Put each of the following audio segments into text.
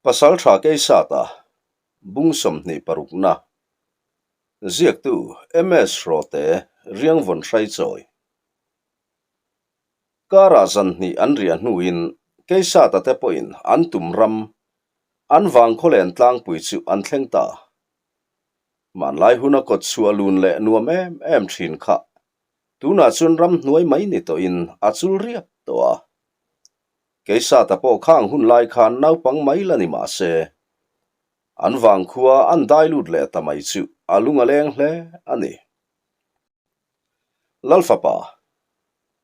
Pasaltha Keisata, Bung 26 na, Ziaktu MS Hrawte, Riangvawn Hraichawi. Karah zan hnih an riah hnuin Keisata te pawhin an tum ram, an vangkhawlen tlangpui chu an thleng ta. Hmanlai huna kawt chhuah lun leh nuam em em thin kha tunah chuan ramhnuai mai ni tawhin a chul riap tawh a. Keisata pawh khang hun lai khan naupang mai la ni mah se, an vangkhua an dai lut leh ta mai chu a lung a leng hle a ni. Lalfapa,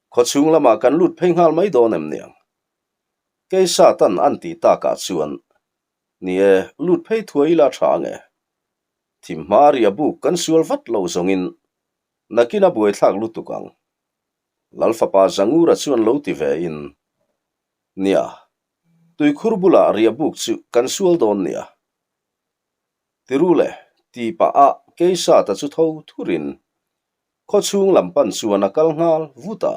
khawchhung lamah kan lut phei nghal mai dawn em niang? Keisatan an tih takah chuan, Ni e, lut phei thuai ila tha ange. Thim hma ria buk kan sual vat lo zawngin nakin a buaithlak lutuk ang. Lalfapa Zangura chuan lo ti ve in, Nia, tuikhur bulah riahbuk chu kan sual dawn nia. Tiru le, ti pah a Keisata chu tho thurin khawchhung lam pan chuan a kal nghal vut a.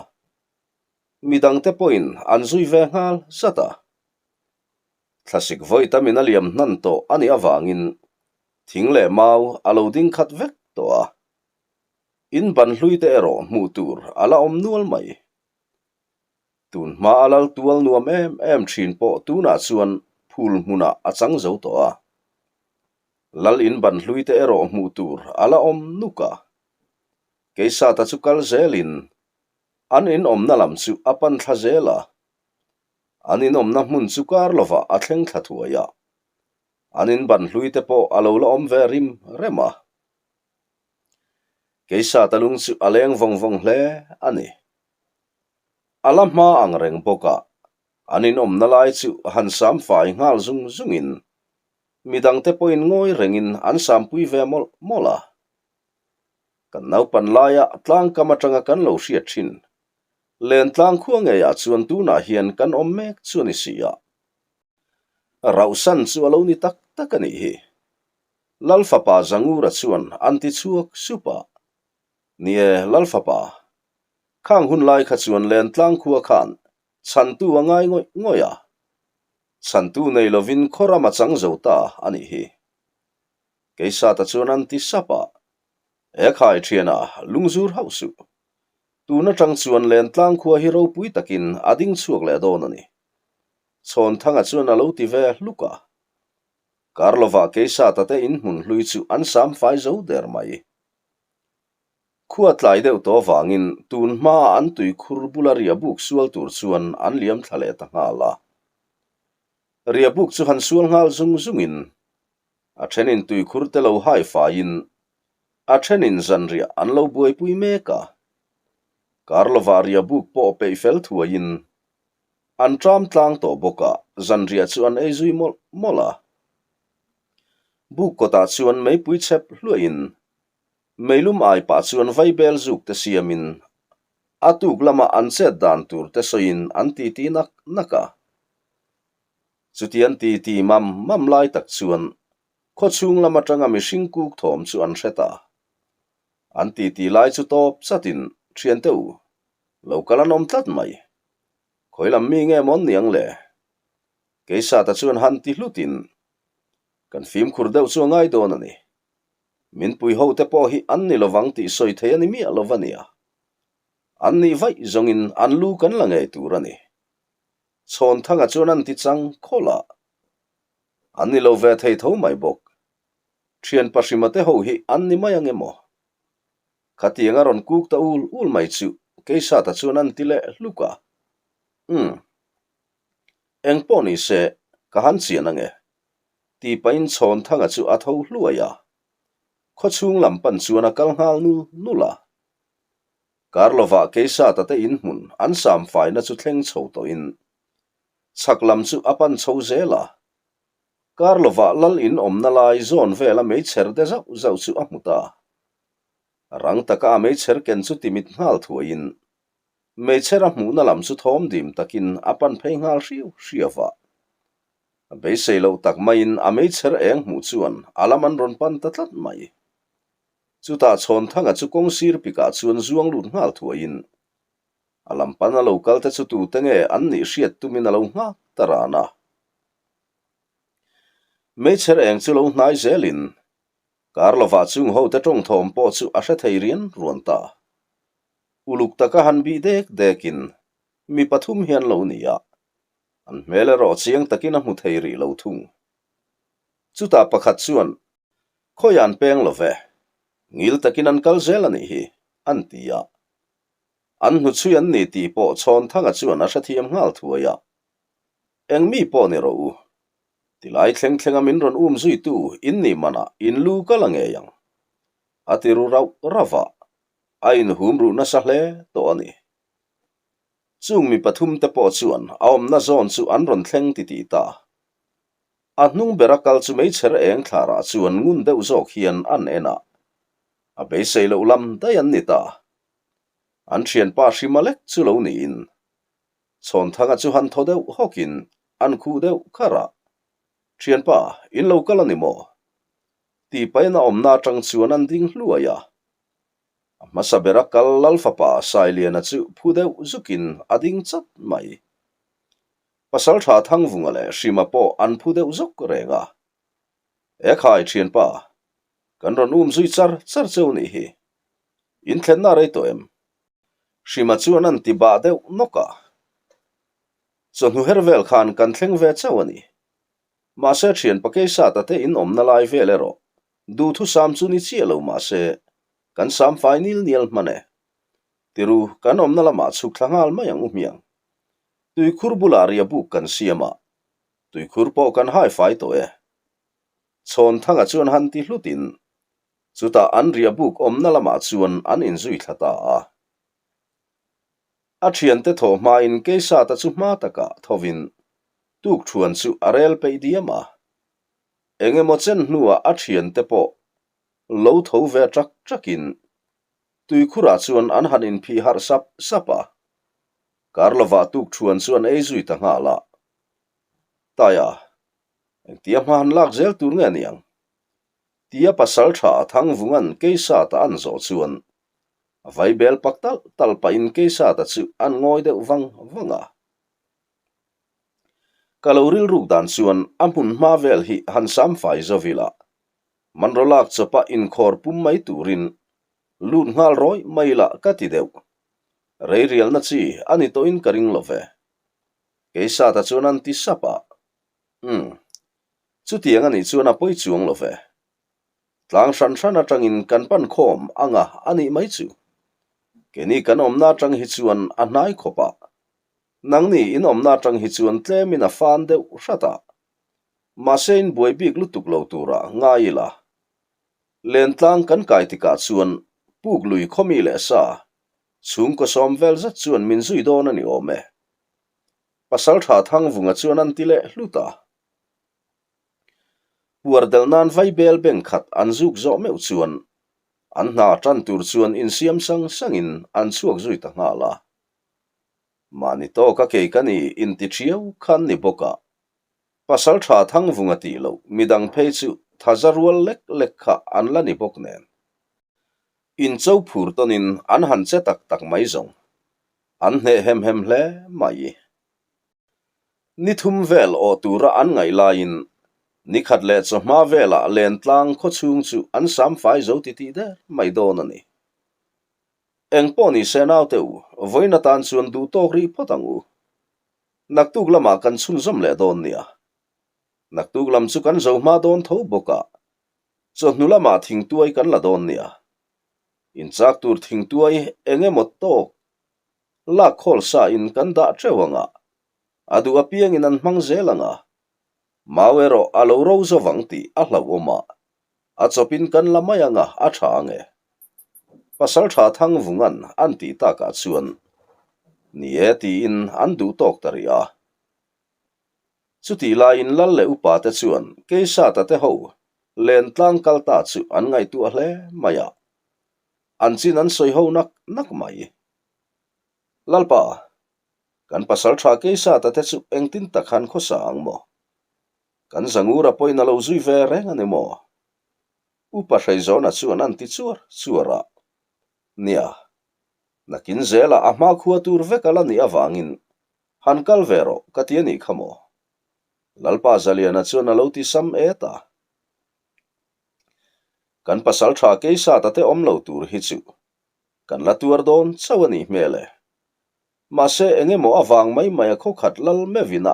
Midangte pawhin an zui ve nghal zat a. Thlasik vawi tamin a liam hnan tawh a nih avangin thing leh mau a lo ding khat vek tawh a. In ban hlui te erawh hmuh tur a la awm nual mai. Tun hma a lal tual nuam em em thin pawh tunah chuan phul hmunah a chang zo tawh a. Lal in ban hlui te erawh hmuh tur a la awm nuk a. Keisata chu kal zelin an in awmna lam chu a pan thla zel a. An in awmna hmun chu kar lovah a thleng thla thuai a. An in ban hlui te pawh a lo la awm ve rim rem a. Keisata lung chu a leng vawng vawng hle a ni. A la hma ang reng bawk a, an inawmna lai chu han sam fai nghal zung zungin midangte pawhin ngawi rengin an sampui ve mawlh mawlh a. Kan naupan laia tlangkam atanga kan lo hriat thin Lentlang khua ngeiah chuan tunah hian kan awm mek chu a ni si a. Rauhsan chu a lo ni tak tak a nih hi. Lalfapa Zangura chuan an ti chhuak sup a. Ni e, Lalfapa, khang hun lai kha chuan Lentlang khua khan chhantu a ngai ngawih ngawih a. Chhantu nei lovin khaw ram a chang zo ta a nih hi. Keisata chuan an ti sap a. E khai thiana, lungzur hauh suh. Tun atang chuan Lentlang khua hi ropui takin a ding chhuak leh dawn a ni. Chhawnthanga chuan a lo ti ve hluk a. Karlova Keisata te in hmun hlui chu an sam fai zo der mai. Khua tlai deuh tawh avangin tun hmaa an tuikhur bula riahbuk sual tur chuan an liam thla leh ta nghal a. Riahbuk chu han sual nghal zung zungin a thenin tuikhur te lo hai faiin a thenin zanriah an lo buaipui mek a. Karlova riahbuk pawh peih fel thuaiin An ṭam tlang tawh bawk a, zanriah chu an ei zui mawlh mawlh a. Buk kawtah chuan meipui chhep hluahin meilum ai pah chuan vaibel zuk te siamin a tuk lama an chet dan tur te sawiin an titi nak nak a. Chutian titi mam mam lai tak chuan khawchhung lam atanga mihring kuk thawm chu an hre ta. An titi lai chu tawp chatin thiante u lo kal an awm tlat mai. Khawi lam mi nge mawn niang le? Keisata chuan han ti hlutin, Kan fimkhur deuh chu a ngai dawn a ni. Min pui ho te pawh hi an ni lovang tih sawi thei a ni miah lo va nia. An nih vaih zawngin an lu kan la ngei tur a ni. Chhawnthanga chuan an ti chang khawlh a. An ni lo ve thei tho mai bawk. Thian pahrima te ho hi an ni mai ang emaw? Khatiang a rawn kuk ta ul ul mai chu Keisata chuan an ti leh hluk a. Umm. Eng pawh ni se, ka han chian ange. Ti pahin Chhawnthanga chu a tho hluai a. Khawchhung lam pan chuan a kal nghal nul nul a. Karlovah Keisata te inhmun an samfaina chu thleng chho tawhin chhak lam chu a pan chho zel a. Karlovah lal in awmna lai zawn vela meichher de zauh zauh chu a hmu ta. Rang taka a meichher ken chu timit nghal thuaiin meichher a hmuhna lam chu thawm dim takin a pan phei nghal hriau hriau a. Beisei loh tak maiin a meichher eng hmuh chuan a lam an rawn pan ta tlat mai. Chutah Chhawnthanga chu kawng sir pikah chuan zuang lut nghal thuaiin a lam pan a lo kal te chu tute nge an nih hriat tumin a lo nghak ta ran a. Meichher eng chu lo hnai zelin kar lovah chung hote tawng thawm pawh chu a hre thei rian ruan ta. Uluk taka han bih dek dekin mi pathum hian lo ni a, an hmel erawh chiang takin a hmu thei rih lo thung. Chutah pakhat chuan, Khawiah an peng lo ve, ngil takin an kal zel a nih hi, an ti a. An hnuchhui an ni tih pawh Chhawnthanga chuan a hrethiam nghal thuai a. Eng mi pawh ni rawh u. Tilai thleng thlenga min rawn um zuitu in nih manah in lu ka la ngei ang. A ti ru rauh rauh a, a inhum ruh nasa hle tawh a ni. Chung mi pathum te pawh chuan a awmna zawn chu an rawn thleng titih ta. A hnung bera kal chu meichher eng thlarah chuan ngun deuh zawk hian an en a, a beisei loh lam daih an ni ta. An thianpa hrima lek chu lo niin Chhawnthanga chu han thaw deuh hawkin an khuh deuh kharh a, Thianpa, in lo kal a ni maw? Tih pahin a awmna atang chuan an ding hluai a. A hmasa bera kal Lal fapa Sailiana chu phu deuh zukin a ding chat mai. Pasaltha Thangvunga leh Hrima pawh an phu deuh zawk reng a. E khai, thianpa, kan rawn um zui char char cheu nih hi. In thlenna rei tawh em? Hrima chuan an ti bah deuh nawk a. Chawhnu her vel khan kan thleng ve chauh a ni. Mahse thian Pakeisata te in awmna lai vel erawh duhthusam chu ni chiah lo mahse kan sam fai nil nial hman e. Tiru, kan awmna lamah chhuk thla nghal mai ang u hmiang. Tuikhur bulah ria buk kan siam a, tuikhur pawh kan hai fai tawh e. Chhawnthanga chuan han ti hlutin Chutah an ria buk awmna lamah chuan an inzui thla ta a. A thiante thawh hmain Keisata chu hma takah thovin tukthuan chu a rel peih diam a. Eng emaw chen hnuah a thiante pawh lo tho ve ṭak ṭakin tuikhurah chuan an han inphih harh sap sap a. Kar lovah tukthuan chu an ei zui ta nghal a. Taia, engtia hma han lak zel tur nge niang? Tia pasal tha Thangvunga'n Keisata an zawh chuan a vaibel pak talh talh pahin Keisata chu an ngawi deuh vang vang a. Ka lo rilruk dan chuan a hmun hma vel hi han sam fai zo ila, manraw lak chawpa inkhawr pum mai turin lut nghal rawih mai ila ka ti deuh. Rei rialna chi a ni tawhin ka ring lo ve. Keisata chuan an ti sap a. Umm. Chutiang a nih chuan a pawi chuang lo ve. Tlang hran hran atangin kan pan khawm anga a nih mai chu. Keini kan awmna atang hi chuan a hnai khawp a. Nangni in awmna atang hi chuan tlemin a fan deuh hrat a. Mahse in buai bik lutuk lo tura ngai ila. Lentlang kan kai tikah chuan puk lui khawmi leh sa chhungkaw sawm vel zet chuan min zui dawn a ni awm e. Pasaltha Thangvunga chuan an ti leh hlut a. Puar del nan vaibel beng khat an zuk zawh meuh chuan an hna tan tur chuan insiam sang sangin an chhuak zui ta nghal a. Mahni tawka kei ka ni inti thiau khan ni bawk a, Pasaltha Thangvunga tih loh midang phei chu thaza rual lek lek kha an la ni bawk nen. Incho phur tawnin an han che tak tak mai zawng. An hneh hem hem hle mai. Ni thum vel awh tura an ngaih laiin ni khat leh chawhma velah Lentlang khawchhung chu an sam fai zo titih der mai dawn a ni. Eng pawh ni se naute u, vawiin atan chuan duh tawk rih phawt ang u. Naktuk lamah kan chhunzawm leh dawn nia. Naktuk lam chu kan zo hma dawn tho bawk a, chawhnu lamah thingtuai kan la dawn nia. Inchak tur thingtuai eng emaw tawk lak khawl sa in kan dah teuh ang a, a duh apiangin an hmang zel ang a, mau erawh a lo ro zo vang tih a hlauhawm a, a chawpin kan la mai ang a, a tha ang e. Pasaltha Thangvunga'n an tih takah chuan ni e tiin an duh tawk ta rih a. Chutih laiin Lal leh upa te chuan Keisata te ho Lentlang kal ta chu an ngaihtuah hle mai a, an chin an sawi ho nak nak mai. Lalpa, kan pasal tha Keisata te chu engtin tak han khawsa ang maw? Kan Zangura pawhin a lo zui ve reng a ni maw? Upa Hreizawna chuan an ti chuar chuar a. Nia, nakin zelah a hmakhua tur vek a la nih avangin han kal ve rawh ka ti a nih kha maw? Lalpa Zaliana chuan a lo ti sam et a. Kan pasal tha Keisata te awm lo tur hi chu kan la tuar dawn chauh a nih hmel e. Mahse eng emaw avang mai mai a khawkhat lal mevin a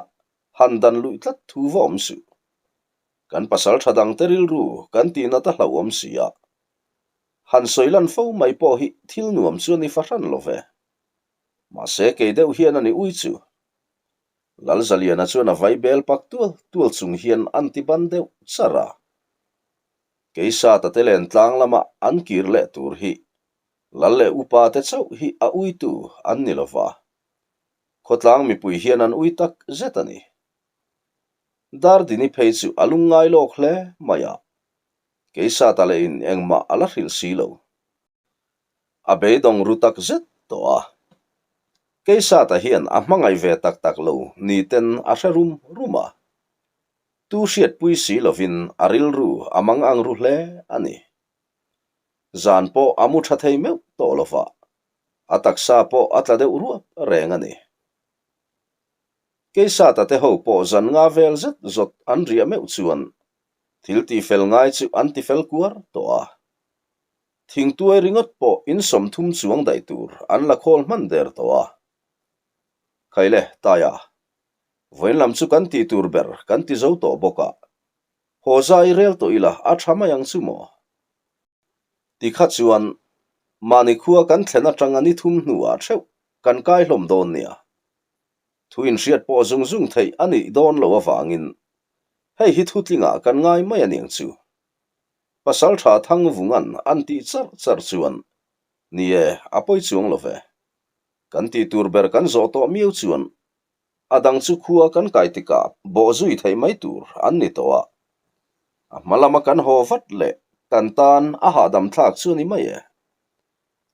han dan luih tlat thu va awm suh. Kan pasal tha dangte rilru kan tihna ta hlauhawm si a. Han sawi lan fo mai pawh hi thil nuam chu a ni fahran lo ve. Mahse kei deuh hian a ni ui chu. Lalzaliana chuan a vai bel pak tual tual chung hian an ti ban deuh char a. Keisata te len tlang lama an kir leh tur hi Lal leh upa te chauh hi a uitu an ni lova. Khawtlang mipui hian an ui tak zet a ni. Dardini phei chu a lungngai lawk hle mai a. Keisata leh in engmah a la hrilh si lo. A beidawng ru tak zet tawh a. Keisata hian a hmangaih ve tak tak lo ni ten a hre rum rum a. Tu hriatpui si lovin a rilru a mang ang ru hle a ni. Zan pawh a mu tha thei meuh tawh lova, a taksa pawh a tla deuh ruap reng a ni. Keisata te ho pawh zan nga vel zet zawt an riah meuh chuan thil tifel ngai chu an tifel kuar tawh a. Thingtuai ringawt pawh in 30 chuang daih tur an la khawl hman der tawh a. Khaile, Taia, vawiin lam chu kan tih tur ber kan ti zo tawh bawk a, haw zai rel tawh ila a tha mai ang chu maw? Tikha chuan mahni khua kan thlen atanga ni thum hnuah theuh kan kai hlawm dawn nia. Thu inhriat pawh zung zung theih a nih dawn loh avangin hei hi thutlingah kan ngai mai a niang chu. Pasal tha Thangvunga'n an tih char char chuan, Ni e, a pawi chuang lo ve. Kan tih tur ber kan zawh tawh miau chuan a dang chu khua kan kai tikah bawh zui theih mai tur an ni tawh a. A hma lama kan haw vat leh kan tan a hahdam thlak chu a ni mai e.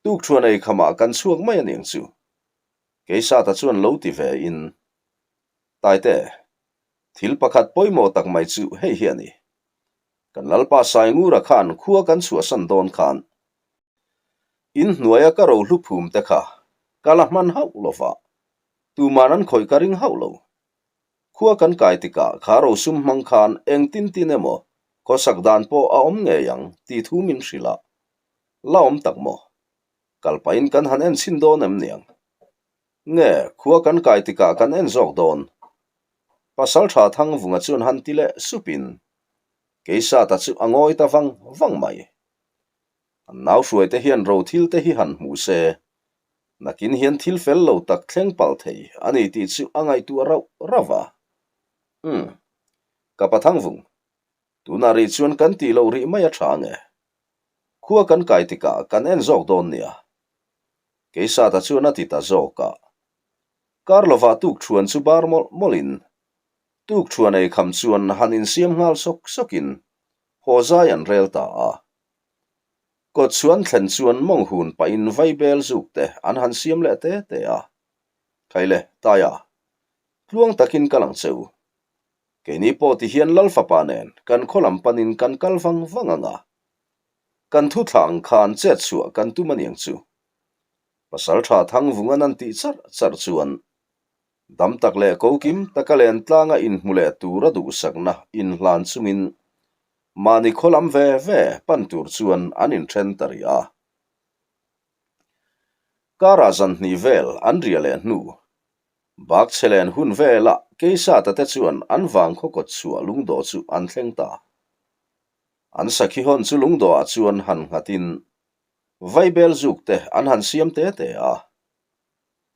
Tukṭhuan ei khamah kan chhuak mai a niang chu. Keisata chuan lo ti ve in, Taite, thil pakhat pawimawh tak mai chu hei hi a ni. Kan Lalpa Saingura khan khua kan chhuahsan dawn khan in hnuaia ka rohlu phum te kha ka la hman hauh lo va, tuman an khawih ka ring hauh lo. Khua kan kai tikah kha rosum hmang khan engtin tin emaw khawsak dan pawh a awm ngei ang tih thu min hrilh a, la awm tak maw? Kal pahin kan han en chhin dawn em niang? Nge, khua kan kai tikah kan en zawk dawn? Pasal tha Thangvunga chuan han ti leh supin Keisata chu a ngawi ta vang vang mai. An nau hruaite hian ro thil te hi han hmu se, nakin hian thil fel lo tak thleng palh thei a ni tih chu a ngaihtuah rauh rauh a. Umm, ka pa Thangvung, tunah rih chuan kan tih loh rih mai a tha nge? Khua kan kai tikah kan en zawk dawn nia. Keisata chuan a ti ta zawk a. Kar lovah tukṭhuan chu bar mawlh mawlhin tukṭhuan ei kham chuan han insiam nghal sawk sawkin haw zai an rel ta a. Kawt chuan thlen chuan mawng hun pahin vaibel zuk te an han siam leh te te a. Khaile, Taia, tluang takin ka lang che u. Keini pawh ti hian Lal fapa nen kan khaw lam panin kan kal vang vang ang a. Kan thu thla ang khan chet chhuah kan tum a niang chu. Pasal tha Thangvunga'n an tih char char chuan dam tak leh ko kim taka len tlanga inhmu leh tura duhsakna inhlan chungin mahni khaw lam ve ve pan tur chuan an inthen ta rih a. Karah zan hnih vel an riah leh hnu bak chhe len hun velah Keisata te chuan an vang khaw kawt chhuah lungdawh chu an thleng ta. An sakhi hawn chu lungdawhah chuan han nghatin Vaibel zuk te an han siam te te a.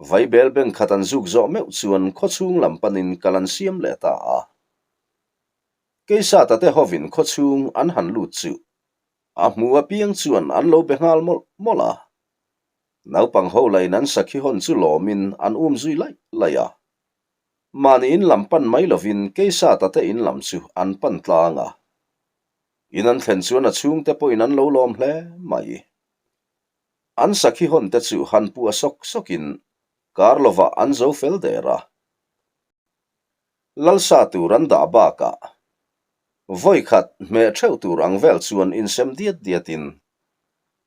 Vaibel beng khat an zuk zawh meuh chuan khawchhung lam panin kal an siam leh ta a. Keisata te hovin khawchhung an han lut chu a hmu apiang chuan an lo be nghal mawlh mawlh a. Naupang ho lain an sakhi hawn chu lawmin an um zui laih laih a. Mahni in lam pan mai lovin Keisata te in lam chu an pan tlang a. In an thlen chuan a chhungte pawhin an lo lawm hle mai. An sakhi hawn te chu han puah sawk sawkin kar lovah an zo fel der a. Lalsa tur an dah bakah vawi khat hmeh theuh tur ang vel chuan insem diat diatin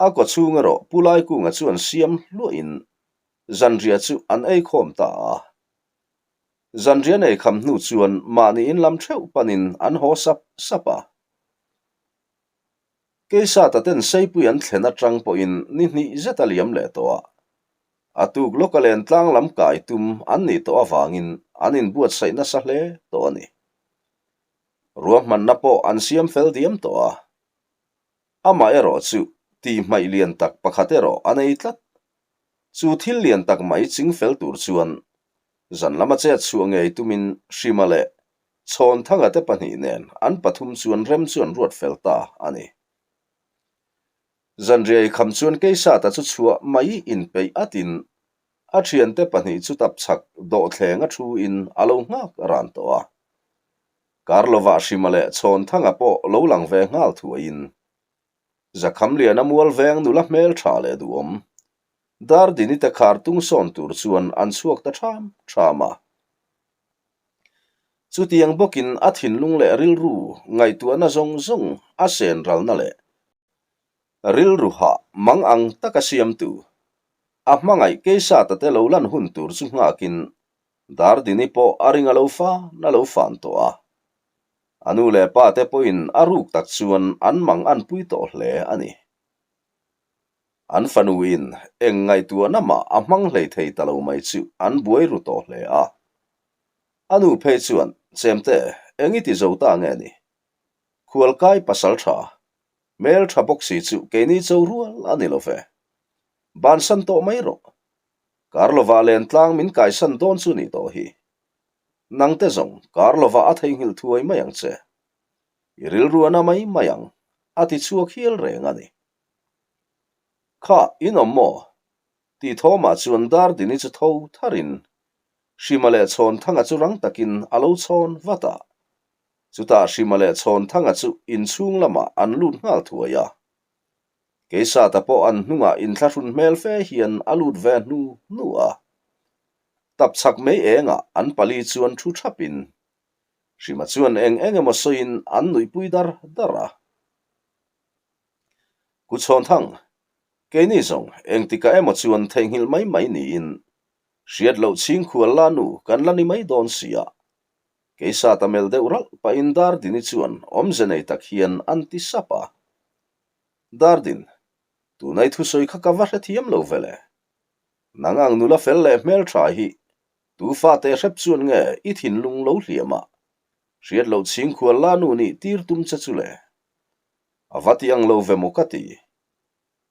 a kaw chhung erawh Pu Laikunga chuan siam hluahin zanriah chu an ei khawm ta a. Zanrian ei kham hnu chuan mahni in lam theuh panin an haw sap sap a. Keisata ten Seipui an thlen atang pawhin ni hnih zet a liam leh tawh a. A tuk lawka len tlang lam kai tum an nih tawh avangin an inbuatsaih nasa hle tawh a ni. Ruahmanna pawh an siam fel diam tawh a. Amah erawh chu tihhmaih lian tak pakhat erawh a nei tlat. Chu thil lian tak mai ching fel tur chuan zan lama chet chhuah ngei tumin Hrima leh Chhawnthanga te pahnih nen an pathum chuan rem chu an ruat fel ta a ni. Zanriai kham chuan Keisata chu chhuah mai inpeih atin a thiante pahnih chu tapchhak dawhthleng a thu in a lo nghak ran tawh a. Karlova Hrima leh Chhawnthanga pawh lo lang ve nghal thuaiin Zakhamliana mual veng nula hmel tha leh duhawm Dardini te khar tung sawn tur chuan an chhuak ta ṭham ṭham a. Chutiang bawkin a thinlung leh rilru ngaihtuahna zawng zawng a sen ralna leh rilru hah mang ang taka siamtu a hmangaih Keisata te lo lan hun tur chu nghakin Dardini pawh a ring a lo fan a lo fan tawh a. A nu leh pa te pawhin a ruk tak chuan an mang an pui tawh hle a ni. An fanuin eng ngaihtuahna mah a hmang hlei thei ta lo mai chu an buai ru tawh hle a. A nu phei chuan, Chemte, eng i ti zo ta nge ni? Khualkai pasal tha, hmel tha bawk si chu keini cho rual a ni lo ve. Bansan tawh mai rawh. Karlova lentlang min kaisan dawn chu ni tawh hi. Nangte zawng Karlova a theihnghilh thuai mai ang che. I rilru a na mai mai ang, a ti chhuak hial reng a ni. Kha, in awm maw? Tih thawmah chuan Dardini chu tho tharin Hrima leh Chhawnthanga chu rang takin a lo chhawn vat a. Chutah Hrima leh Chhawnthanga chu inchhung lamah an lut nghal thuai a. Keisata pawh an hnungah inthlahrun hmel fe hian a lut ve hnu hnu a. Tapchhak mei engah an pali chuan thu thapin Hrima chuan eng eng emaw sawiin an nuihpui dar dar a. Ku Chhawnthang, keini zawng engtikah emaw chuan theihnghilh mai mai niin hriat loh chhingkhual la nu kan la ni mai dawn si a. Keisata mel deuh ralh pahin Dardini chuan awmze nei tak hian an ti sap a. Dardin, tunai thusawi kha ka va hrethiam lo vele. Nang ang nula fel leh hmeltha hi tu fate hrep chuan nge i thinlung lo hliam a, hriat loh chhingkhual la nu nih tir tum che chu le? A va ti ang lo ve maw ka ti.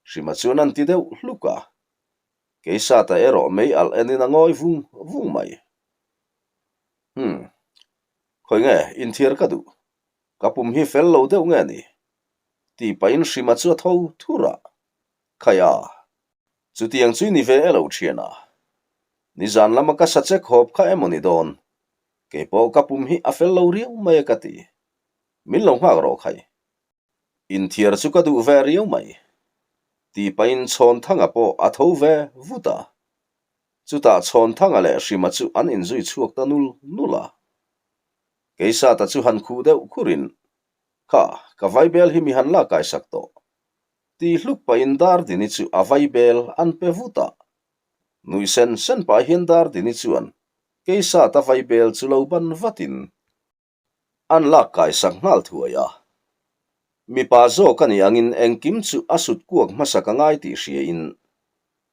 Hrima chuan an ti deuh hluk a. Keisata erawh mei alh enin a ngawi vung vung mai. Umm. Khawi nge inthiar ka duh? Ka pum hi fel lo deuh nge ni? Tih pahin Hrima chu a tho thur a. Khaia. Chutiang chu i ni ve e lo thian a. Nizan lama ka sa che khawp kha emaw ni dawn? Keipawh ka pum hi a fel lo riau mai a ka ti. Min lo nghak rawh khai. Inthiar chu ka duh ve riau mai. Tih pahin Chhawnthanga pawh a tho ve vut a. Chutah Chhawnthanga leh Hrima chu an inzui chhuak ta nul nul a. Keisata chu han khuh deuh khurin, Kha, ka vaibel hi mi han la kaisak tawh. Tih hluk pahin Dardini chu a vaibel an pe vut a. Nui sen sen pah hian Dardini chuan Keisata vaibel chu lo ban vatin an lak kaisak nghal thuai a. Mipa zawk a nih angin engkim chu a sut kuak hmasak a ngai tih hriain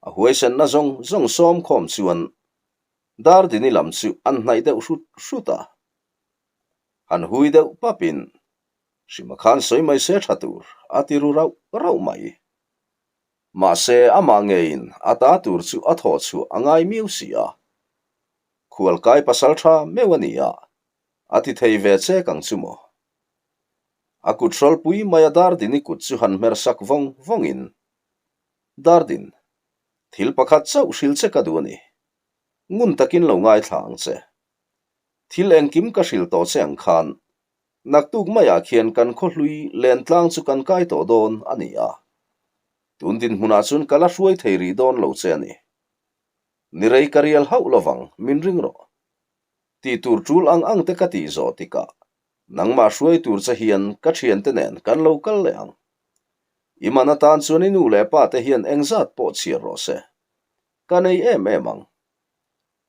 a huaisenna zawng zawng sawm khawm chuan Dardini lam chu an hnaih deuh hrut hrut a. Han hui deuh papin Hrima khan sawi mai se tha tur a ti ru rauh rauh mai. Mahse amah ngeiin a ta tur chu a thawh chhuah a ngai miau si a. Khualkai pasal tha meuh a ni a, a ti thei ve chek ang chu maw. A kut hrawlpui mai a Dardini kut chu han hmer sak vawng vawngin, Dardin, thil pakhat chauh hrilh che ka duh a ni. Ngun takin lo ngaithla ang che. Thil engkim ka hrilh tawh che ang khan Naktuk maiah khian kan khawhlui lentlang chu kan kai tawh dawn a ni a. Tun dinhmunah chuan ka la hruai thei rih dawn lo che a ni. Ni rei ka rial hauh lovang, min ring rawh. Tih tur tul ang ang te ka tih zawh tikah nangmah hruai tur che hian ka thiante nen kan lo kal leh ang. I man atan chuan i nu leh pa te hian engzat pawh chhiar rawh se. Ka nei em em ang.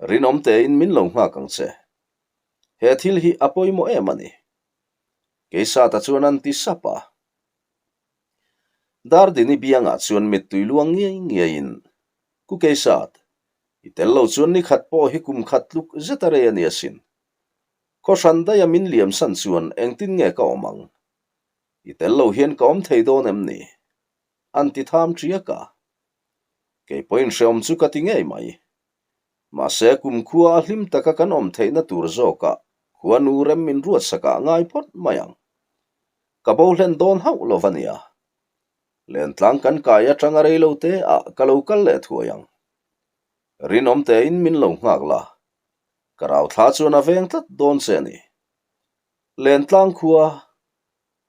Rinawm tein min lo nghak ang che. He thil hi a pawimawh em a ni. Keisata chuan an ti sap a. Dardini biangah chuan mittui luang ngiai ngiaiin, Ku Keisat, i tel lo chuan ni khat pawh hi kum khat tluk zet a rei a ni asin. Khaw hran daih a min liam san chuan engtin nge ka awm ang? I tel lo hian ka awm thei dawn em ni? An ti tham ṭiak a. Kei pawhin hrehawm chu ka ti ngei mai. Mahse, kumkhua a hlim taka kan awm theihna tur zawkah khuanu rem min ruatsakah ngai phawt mai ang. Ka bo hlen dawn hauh lo va nia. Lentlang kan kai atanga rei lo te ah ka lo kal leh thuai ang. Rinawm tein min lo nghak la. Ka rauthla chuan a veng tlat dawn che a ni. Lentlang khua,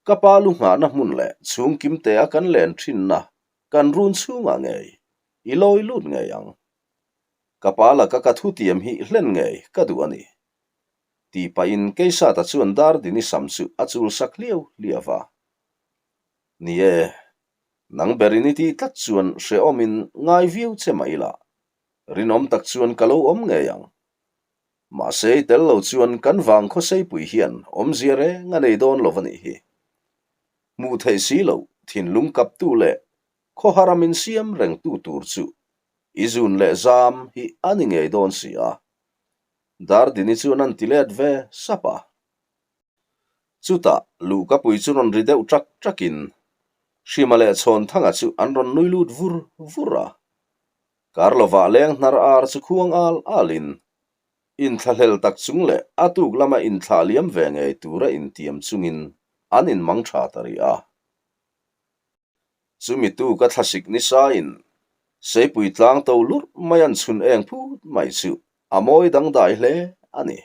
ka pa lu nghahna hmun leh chhungkim te a kan len thinna kan run chhungah ngei i lawi lut ngei ang. Ka pa laka ka thutiam hi hlen ngei ka duh a ni. Tih pahin Keisata chuan Dardini sam chu a chul sak hliau hliau va. Ni e, nang berin i tih tlat chuan hrehawmin ngai viau che mah ila, rinawm tak chuan ka lo awm ngei ang. Mahse i tel lo chuan kan vang khawseipui hian awmzia reng a nei dawn lo a nih hi. Hmuh theih si loh thinlung kaptu leh khawhara min siam rengtu tur chu i zun leh zam hi a ni ngei dawn si a. Dardini chuan an ti let ve sap a. Chutah luhkapui chu rawn ri deuh ṭak ṭakin Hrima leh Chhawnthanga chu an rawn nui lut vur vur a. Kar lovah leng hnar ar chu khuang al alin inthlahlel tak chung leh a tuk lama inthlah liam ve ngei tura intiam chungin an inmang tha ta rih a. Chumi tuk a thlasik ni sain Seipui tlang to lurh mai an chhun eng phut mai chu a mawi dangdai hle a ni.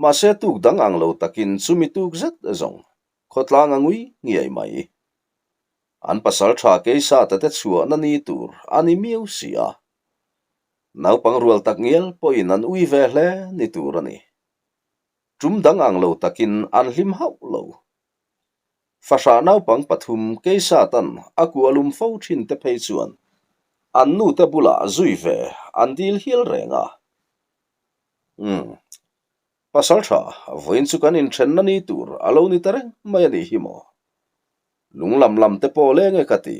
Mahse tuk dang ang lo takin chumi tuk zet zawng khawtlang a ngui ngiai mai. An pasal tha Keisata te chhuahna ni tur a ni miau si a. Naupang rual tak ngial pawhin an ui ve hle ni tur a ni. Tum dang ang lo takin an hlim hauh lo. Fahrah naupang pathum Keisatan a kuah lum fo thin te phei chuan an nute bulah zui ve an dil hial reng a. Umm. Pasal tha, vawiin chu kan inthenna ni tur a lo ni ta reng mai a nih hi maw? Lung lam lam te pawh leng e ka ti.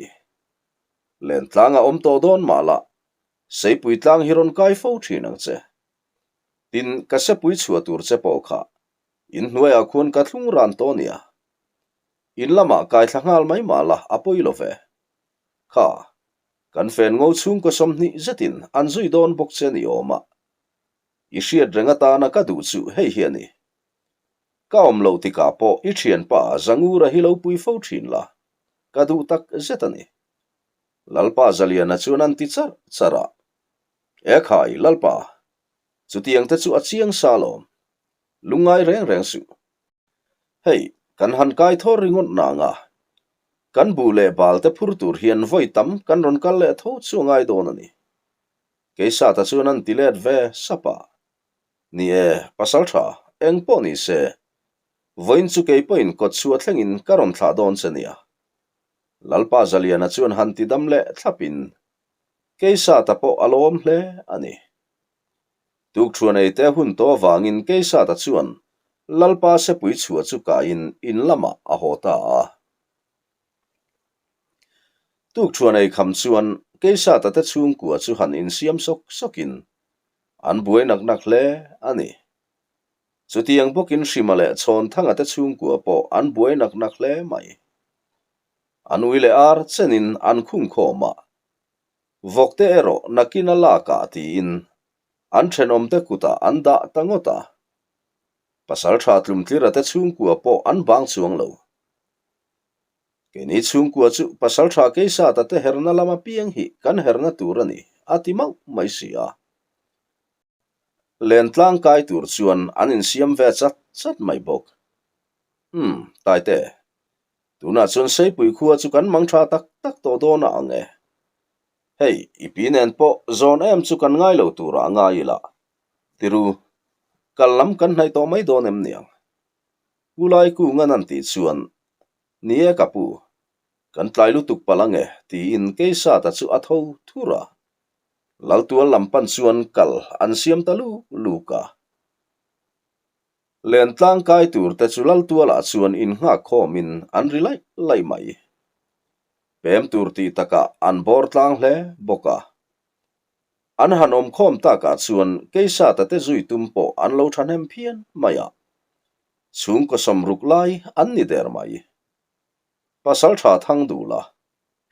Lentlang a awm tawh dawn mah lah, Seipui tlang hi rawn kai fo thin ang che. Tin, ka sepui chhuah tur che pawh kha in hnuaiah khuan ka thlung ran tawh nia. In lamah kai thla nghal mai mah la a pawi lo ve. Kha, kan fen ngo chhungkaw 20 zetin an zui dawn bawk che ni awm a. I hriat reng atana ka duh chu hei hi a ni. Ka awm loh tikah pawh i thianpa Zangura hi lo pui fo thin la, ka duh tak zet a ni. Lalpa Zaliana chuan an ti charh charh a. E khai, Lalpa, chutiang te chu a chiang sa lawm. Lungngai reng reng suh. Hei, kan han kai thawr ringawt nang a. Kan buh leh bal te phur tur hian vawi tam kan rawn kal leh tho chu a ngai dawn a ni. Keisata chuan an ti let ve sap a. Ni e, pasal tha, eng pawh ni se, vawiin chu kei pawhin kawt chhuah thlengin ka rawn thlah dawn che nia. Lalpa Zaliana chuan han ti dam leh thlapin Keisata pawh a lawm hle a ni. Tukṭhuan eite a hun tawh avangin Keisata chuan Lalpa sepui chhuah chu kaiin in lamah a haw ta a. Tukṭhuan ei kham chuan Keisata te chhungkua chu han insiam sawk sawkin an buai nak nak hle a ni. Chutiang bawkin Hrima leh Chhawnthanga te chhungkua pawh an buai nak nak hle mai. An ui leh ar chenin an khung khawm a, vawkte erawh nakin a lakah tiin an thenawmte kutah an dah ta ngawt a. Pasalṭha Tlumtlira te chhungkua pawh an bang chuang lo. Keini chhungkua chu Pasalṭha Keisata te herna lam apiang hi kan herna tur a ni, a ti mauh mai si a. Len tlang kai tur chuan an insiam ve chat chat mai bawk. Umm, Taite, tunah chuan Seipui khua chu kan mang tha tak tak tawh dawn a ang e. Hei, i pi nen pawh zawn em chu kan ngai lo turah a ngai ila. Tiru, kal lam kan hnaih tawh mai dawn em niang? Pu Laikungan an tih chuan, Ni e ka pu, kan tlai lutuk palh ange tiin Keisata chu a tho thur a. Laltual lam pan chuan kal an siam ta luk luk a. Lentlang kai tur te chu Laltualah chuan innghak khawmin an ri laih laih mai. Pem tur tih takah an bawr tlang hle bawk a. An han awm khawm takah chuan Keisata te zui tum pawh an lo thahnem phian mai a. Chhungkaw sawmruk lai an ni der mai. Pasaltha Thangdula,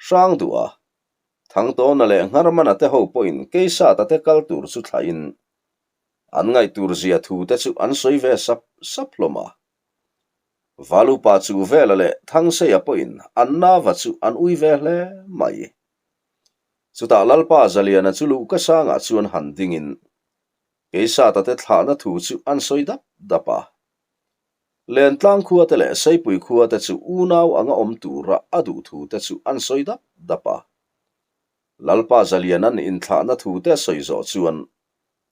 Hrangduha, Thangtawna leh Ngharmana te ho pawhin Keisata te kal tur chu thlahin An ngaihtur zia thu te chu an sawi ve sap sap hlawm a. Valupa chu Vela leh Thangseia pawhin an nava chu an ui ve hle mai. Chutah Lalpa Zaliana chu luhka sangah chuan han dingin Keisata te thlahna thu chu an sawi dap dap a. Lentlang khua te leh Seipui khua te chu unau anga awm tura a duh thu te chu an sawi dap dap a. Lalpa Zaliana'n inthlahna thu te a sawi zawh chuan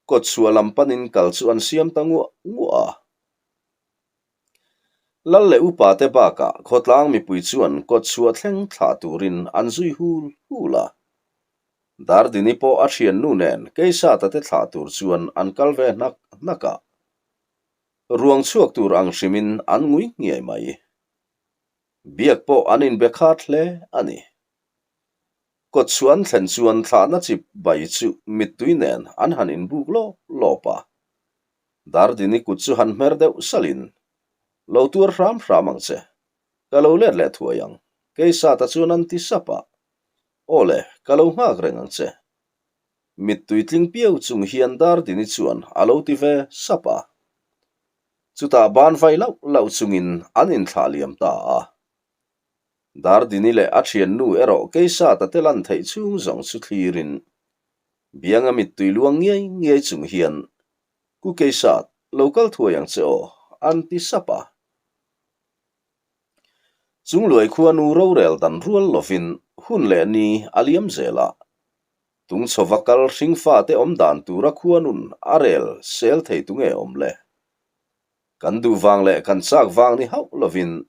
kawtchhuah lam panin kal chu an siam ta nguah nguah a. Lal leh upa te bakah khawtlang mipui chuan kawtchhuah thleng thlah turin an zui hul hul a. Dardini pawh a thiannu nen Keisata te thlah tur chuan an kal ve hnak hnak a. Ruang chhuak tur ang hrimin an ngui nghiai mai. Biak pawh an inbe khat hle a ni. Kawtchhuah an thlen chuan thlahna chip bai chu mittui nen an han inbuk lawp lawp a. Dardini kut chu han hmer deuh salhin, Lo tuar hram hram ang che, ka lo let leh thuai ang, Keisata chuan an ti sap a. Aw le, ka lo nghak reng ang che. Mittui tling piau chung hian Dardini chuan a lo ti ve sap a. Chutah ban vai lauh lauh chungin an inthlah liam ta a. Dardini leh a thiannu erawh Keisata te lan theih chhung zawng chu thlirin Bianga mittui luang ngiai ngiai chung hian, Ku Keisat, lo kal thuai ang che aw, an ti sap a. Chungluai khua nu rorel dan rual lovin hun leh ni a liam zel a. Tungchhova kal hringfa te awm dan tura khua nun a rel sel thei tu nge awm le? Kan duh vang leh kan chak vang ni hauh lovin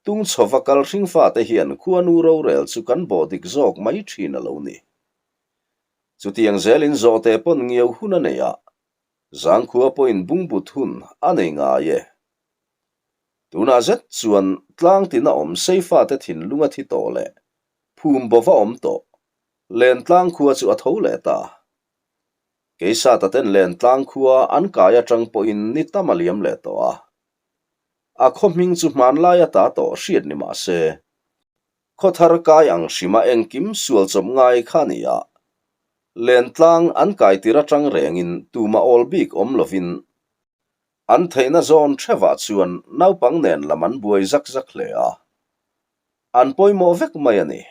Tungchhova kal hringfate hian khuanu rorel chu kan bawh dik zawk mai thin a lo ni. Chutiang zelin zawhte pawn ngiau hun a nei a, zangkhua pawhin bungbut hun a nei ngai e. Tunah zet chuan tlang tina awm seifate thinlung a thi tawh leh phum bova awm tawh, Lentlang khua chu a tho leh ta. Keisataten Lentlang khua an kai atang pawhin ni tam a liam leh tawh a. A khaw hming chu hmanlai ata tawh hriat ni mah se, khaw thar kai ang hrima engkim sual chawp ngai kha a ni a. Lentlang an kai tir atang rengin tumah awl bik awm lovin an theihna zawn thevah chuan naupang nen lam an buai zak zak hle a. An pawimawh vek mai a ni.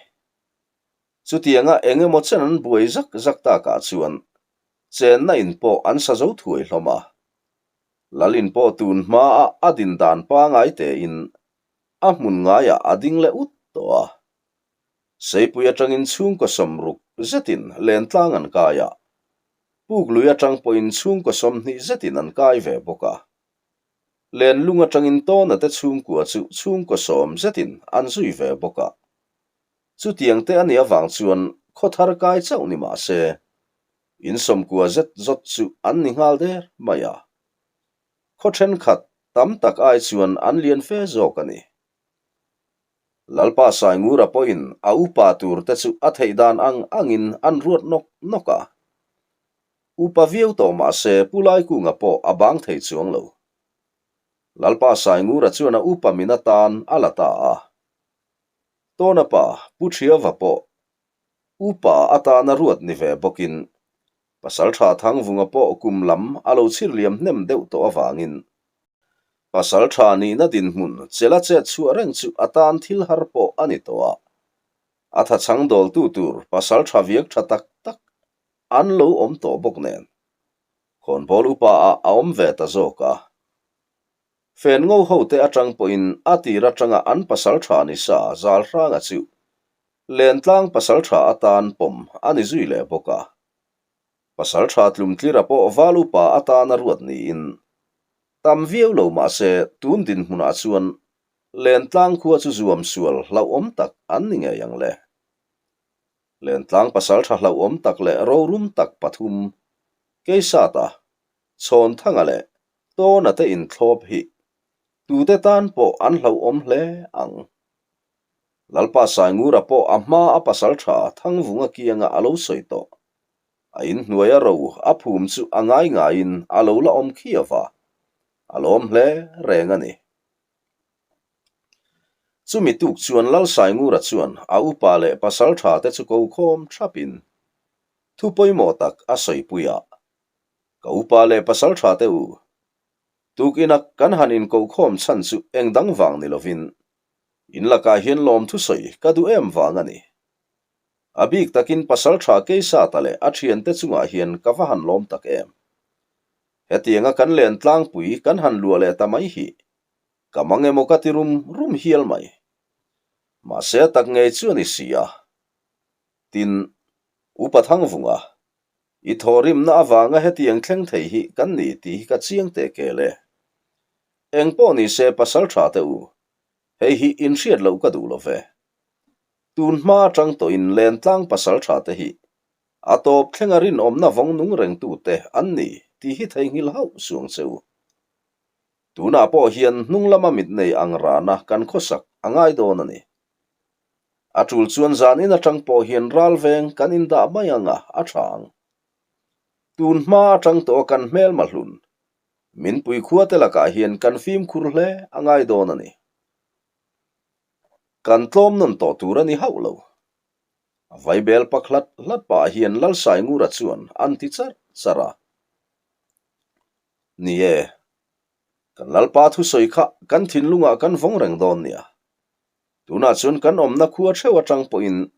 Chutianga eng emaw chen an buai zak zak takah chuan chenna in pawh an sa zo thuai hlawm a. Lalin pawh tun hmaa a din dan pangai tein a hmun ngaiah a ding leh ut tawh a. Seipui atangin chhungkaw sawmruk zetin lentlang an kai a, Puklui atang pawhin chhungkaw 20 zetin an kai ve bawk a. Lenlung atangin Tawna te chhungkua chu chhungkaw 10 zetin an zui ve bawk a. Chutiang te a nih avang chuan khaw thar kai chauh ni mah se, In sawmkua zet zawt chu an ni nghal der mai a. Khaw thenkhat tam tak ai chuan an lian fe zawk a ni. Lalpa Saingura pawhin a upa tur te chu a theih dan ang angin an ruat nawk nawk a. Upa viau tawh mah se Pu Laikunga pawh a bang thei chuang lo. Lalpa Saingura chuan a upa min atan a la ta a. Tawna pa Pu Thiava pawh Upa atana ruat ni ve bawkin Pasaltha Thangvunga pawh kum lam a lo chhir liam hnem deuh tawh avangin Pasaltha nihna dinhmun chela chet chhuah reng chu a tan thil har pawh a ni tawh a. A thachhang dawltu tur Pasaltha viak tha tak tak an lo awm tawh bawk nen khawnbawl upa ah a awm ve ta zawk a. Fen ngo hote atang pawhin a tir atanga an Pasaltha ni sa Zalhranga chu Lentlang pasaltha atan pawm a ni zui leh bawk a. Pasaltha tlumtlira pawh val upa atana ruat niin tam viau lo mah se tun dinhmunah chuan Lentlang khua chu zuam sual hlauhawm tak an ni ngei ang le. Lentlang pasaltha hlauhawm tak leh rorum tak pathum, Keisata, Chhawnthanga leh. Tawna te inthlawp hi tute tan pawh an hlauhawm hle ang. Lalpa Saingura pawh a hma a pasaltha Thangvunga kianga a lo sawi tawh. A inhnuaia ro a phum chu a ngai ngaiin a lo la awm khiau va, a lawm hle reng a ni. Chumi tuk chuan Lal Saingura chuan a upa leh pasaltha te chu ko khawm thapin thu pawimawh tak a sawipui a, Ka upa leh pasaltha te u, tukinah kan han inkohkhawm chhan chu eng dang vang ni lovin in lakah hian lawmthu sawi ka duh em vang a ni. A bik takin pasaltha Keisata leh a thiante chungah hian ka va han lawm tak em. Hetianga kan len tlangpui kan han luah leh ta mai hi ka mang emaw ka ti rum rum hial mai. Mahse a tak ngei chu a ni si a. Tin, Upa Thangvunga, i thawhrimna avanga hetiang thleng thei hi kan ni tih hi ka chiang teh kel e. Eng pawh ni se pasal tha teh u, hei hi inhriat loh ka duh lo ve. Tun hma atang tawhin Lentlang pasal tha te hi a tawp thlenga rinawmna vawng nung rengtute an ni tih hi theihnghilh hauh suang che u. Tunah pawh hian hnung lama mit nei ang rana kan khawsak a ngai dawn a ni. A tul chuan zan in atang pawh hian ral veng kan indah mai anga a tha ang. Tun hma atang tawh a kan hmelma hlun, min pui khua te lakah hian kan fimkhur hle a ngai dawn a ni. Kan tlawm nawn tawh tur a ni hauh lo. A vaibel pak hlat hlat pah hian Lalsaingura chuan an ti charh charh a. Ni e, kan Lalpa thusawi kha kan thinlungah kan vawng reng dawn nia. Tunah chuan kan awmna khua theuh atang pawhin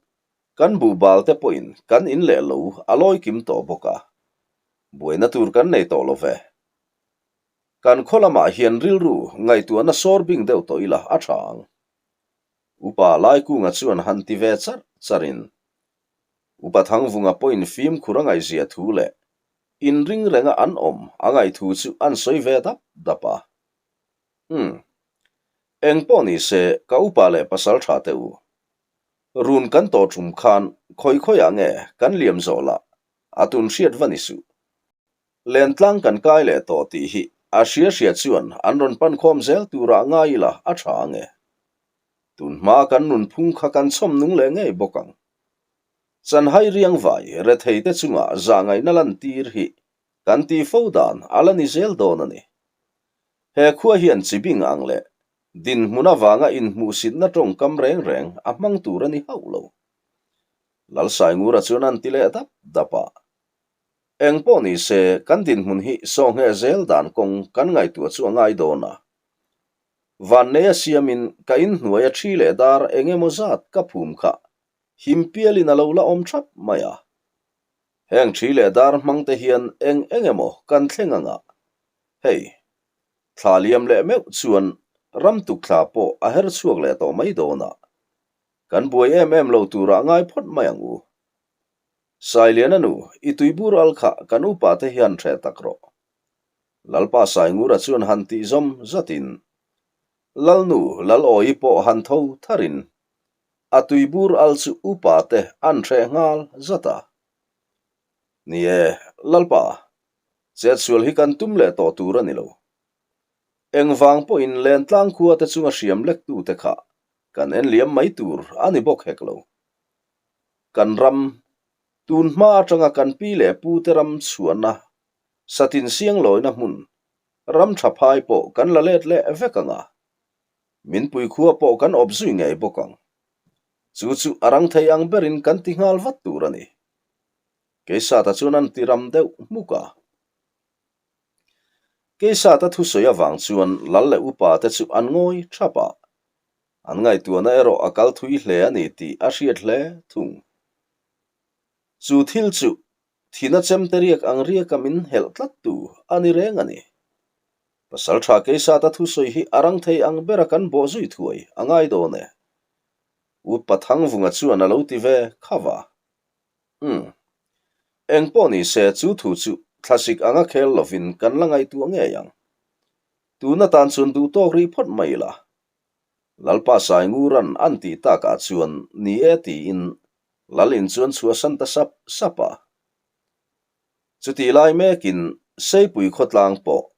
kan buhbal te pawhin kan in leh lo a lawi kim tawh bawk a, buaina tur kan nei tawh lo ve. Kan khaw lamah hian rilru ngaihtuahna sawr bing deuh tawh ila a tha ang. Upa Laikunga chuan han ti ve charh charhin Upa Thangvunga pawhin fimkhur a ngaihzia thu leh inring renga an awm a ngaihthu chu an sawi ve dap dap a. Umm. Eng pawh ni se, ka upa leh pasal tha teh u. Run kan tawh tum khan khawi khawiah nge kan liam zawh lah a tun hriat va ni suh. Lentlang kan kai leh tawh tih hi a hria hria chuan an rawn pan khawm zel turah ngai ila a tha ange. Tun hma kan nunphung kha kan chhawm nung leh ngei bawk ang. Chanhai riangvai rethei te chungah zahngaihna lantir hi kan tih fo dan a la ni zel dawn a ni. He khua hian chibing ang leh dinhmun avanga inhmuhsitna tawngkam reng reng a hmang tur a ni hauh lo. Lalsaingura chuan an ti leh dap dap a. Eng pawh ni se, kan dinhmun hi sawhngheh zel dan kawng kan ngaihtuah chu a ngai dawn a. Vanneia siamin ka inhnuai a thi leh dar eng emaw zat ka phum kha him pialin a lo la awm thap mai a. Heng thi leh dar hmang te hian eng eng emaw kan thleng ang a, hei, thla liam leh meuh chuan ram tuk thla pawh a her chhuak leh tawh mai dawn a, kan buai em em lo turah ngai phawt mai ang u. Sailiana nu, i tuibur al kha kan upa te hian hreh tak rawh. Lalpa Saingura chuan han tih zawm zatin, Lalnu Lalawi pawh han tho tharin a tuibur al chu upa te an hreh nghal zat a. Ni e, Lalpa, chetsual hi kan tum leh tawh tur a ni lo. Engvang pawhin Lentlang khua te chunga hriam lektute kha kan en liam mai tur a ni bawk hek lo. Kan ram, tun hma atanga kan pi leh pu te ram chhuahna, satin sianglawina hmun, ram tha phai pawh kan la let leh vek ang a, min pui khua pawh kan awp zui ngei bawk ang. Chu chu a rang thei ang berin kan ti nghal vat tur a ni. Keisata chuan an ti ram deuh hmuk a. Keisata thusawi avang chuan lal leh upa te chu an ngawi thap a. An ngaihtuahna erawh a kal thui hle a ni tih a hriat hle thung. Chu thil chu thina chemte riak ang riaka min helh tlat tu a ni reng a ni. Pasaltha Keisata thusawi hi a rang thei ang bera kan bawh zui thuai a ngai dawn e. Upa Thangvunga chuan a lo ti ve khauh a. Umm. Eng pawh ni se chu thu chu thlasik anga khel lovin kan la ngaihtuah ngei ang. Tuna tan chuan duh tawk rih phawt mai ila. Lalpa Sainguran an tih takah chuan ni e tiin Lal in chuan chhuahsan ta sap sap a. Chutih lai mekin Seipui khawtlang pawh.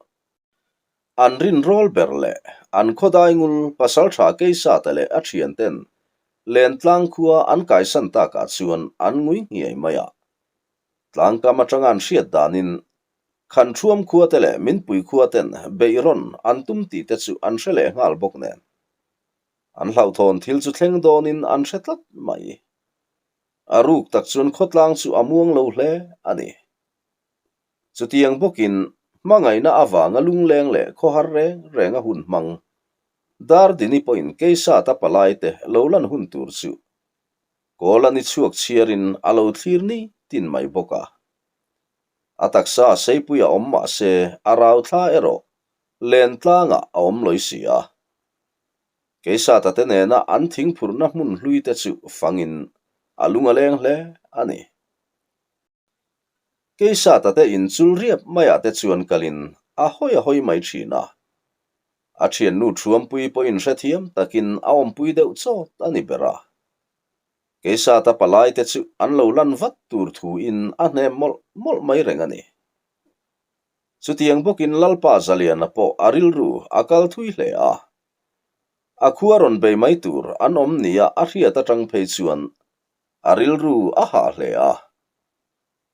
An rinrawl ber leh an khawdai ngul pasaltha Keisata leh a thianten Lentlang khua an kaisan takah chuan an ngui nghiai mai a. Tlangkam atanga an hriat danin Khanṭhuam khuate leh Minpui khuaten beihrawn an tum tih te chu an hre leh nghal bawk nen. An hlauhthawn thil chu thleng dawnin an hre tlat mai. A ruk tak chuan khawtlang chu a muang lo hle a ni. Chutiang bawkin hmangaihna avanga lungleng leh khawhar reng reng a hun hmang Dardini pawhin Keisata palaite lo lan hun tur chu kawl a ni chhuak chhiarin a lo thlir ni tin mai bawk a. A taksa seipui a awm mah se a rau thla erawh len tlangah a awm lawi si a. Keisata te nena an thingphurhna hmun hlui te chu fangin a lung a leng hle a ni. Keisata te inchul riap maiah te chuan kalin a hawi a hawi mai thin a. A thiannu Thuampui pawhin hrethiam takin a awmpui deuh chawt a ni ber a. Keisata palai te chu an lo lan vat tur thuin a hnem mawlh mawlh mai reng a ni. Chutiang bawkin Lalpa Zaliana pawh a rilru a kal thui hle a. A khua rawn bei mai tur an awm nia a hriat atang phei chuan a rilru a hah hle a.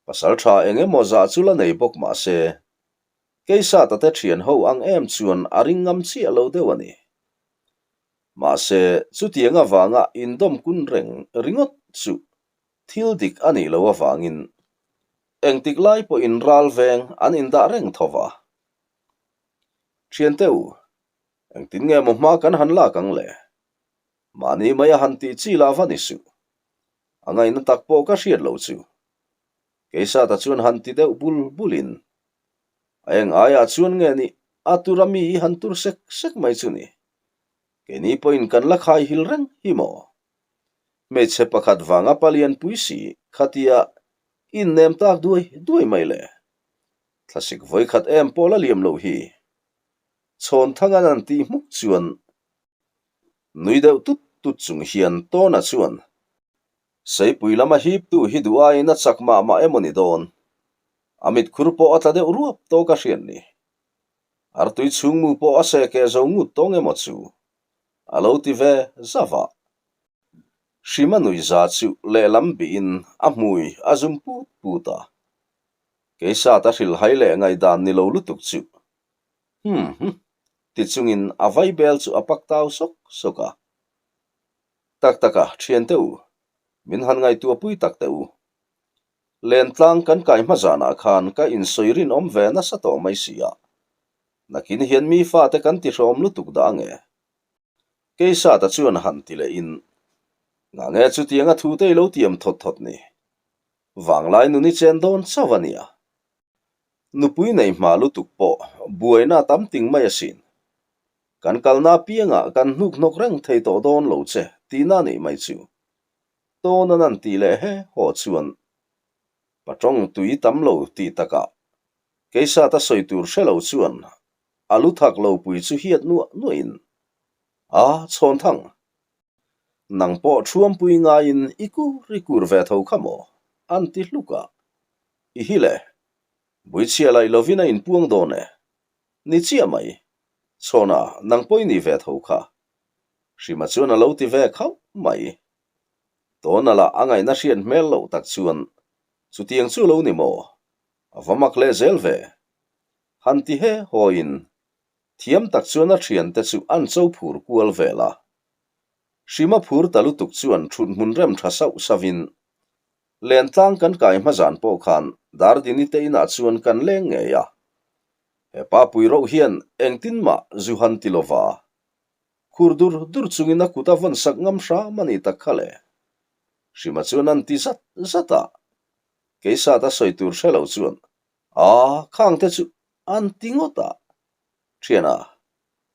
Pasal tha eng emaw zah chu la nei bawk mah se, Keisata te thian ho ang em chuan a ring ngam chiah lo deuh a ni. Mahse, chutiang avanga indawm kun reng ringawt chu thil dik a nih loh avangin engtik lai pawhin ral veng an indah reng tho va. Thiante u, engtin nge maw hma kan han lak ang le? Mahni mai a han tih chi lah va ni suh. A ngaihna tak pawh ka hriat loh chu. Keisata chuan han ti deuh bul bulin, A eng aiah chuan nge ni a tur a mi i han tur sek sek mai chu ni? Keini pawhin kan la khai hil reng hi maw? Hmeichhe pakhat vanga palian pui si khatia innem tak duai duai mai le. Thlasik vawikhat em pawh la liam loh hi. Chhawnthang an an tih hmuk chuan nui deuh tut tut chung hian Tawna chuan Seipui lama hiptu hi duh aiin a chak mah mah emaw ni dawn? A mitkhur pawh a tla deuh ruap tawk a hriat ni. Artui chhungmu pawh a seh keh zo ngut tawng emaw chu a lo ti ve zauh a. Hrima nuihza chu lehlam bihin a hmui a zum put put a. Keisat a hrilhhai leh ngaihdan ni lo lutuk chu Hmm hm ti chungin a vaibel chu a pak tau sawk sawk a. Tak tak a, thiante u, min han ngaihtuah pui tak teh u. Lentlang kan kai hma zanah khan ka insawi rinawm ve nasa tawh mai si a, nakin hian mi fate kan ti hrawm lutuk dah ange. Keisata chuan han ti lehin, Ngange chutianga thute i lo tiam thawt thawt ni? Vanglai nun i chen dawn chauh a nia. Nupui nei hma lutuk pawh buaina tam ting mai asin. Kan kalna apiangah kan hnuk hnawk reng thei tawh dawn lo che tihna nih mai chu. Tawn an an tih leh he haw chuan patawng tui tam lo tih takah Keisata sawi tur hre lo chuan a lu thak lo pui chu hiat nuah nuahin a chhawn thang. Nang pawh thuampui ngaiin i kur i kur ve tho kha maw? an ti hluk a. I hi le, buichhia laih lovin a inpuang dawn e. Ni chiah mai. Chhawna, nang pawh i ni ve tho kha. Hrima chuan a lo ti ve khauh mai. Tawna lah a ngaihna hriat hmel loh tak chuan, Chutiang chu lo ni maw? A va mak leh zel ve. Han ti he hawiin, thiam tak chuan a thiante chu an cho phur kual vel a. Hrima phur ta lutuk chuan thut hmun rem tha sauh sauhin, Lentlang kan kai hma zan pawh khan Dardini te inah chuan kan leng ngei a. He pa pui roh hian engtin mah zu han ti lova. Khur dur dur chungin a kut a vawn sak ngam hram a ni tak kha le. Hrima chuan an ti zat zat a. Keisat a sawi tur hre lo chuan, Aa, khang te chu an ti ngawt a. Thiana,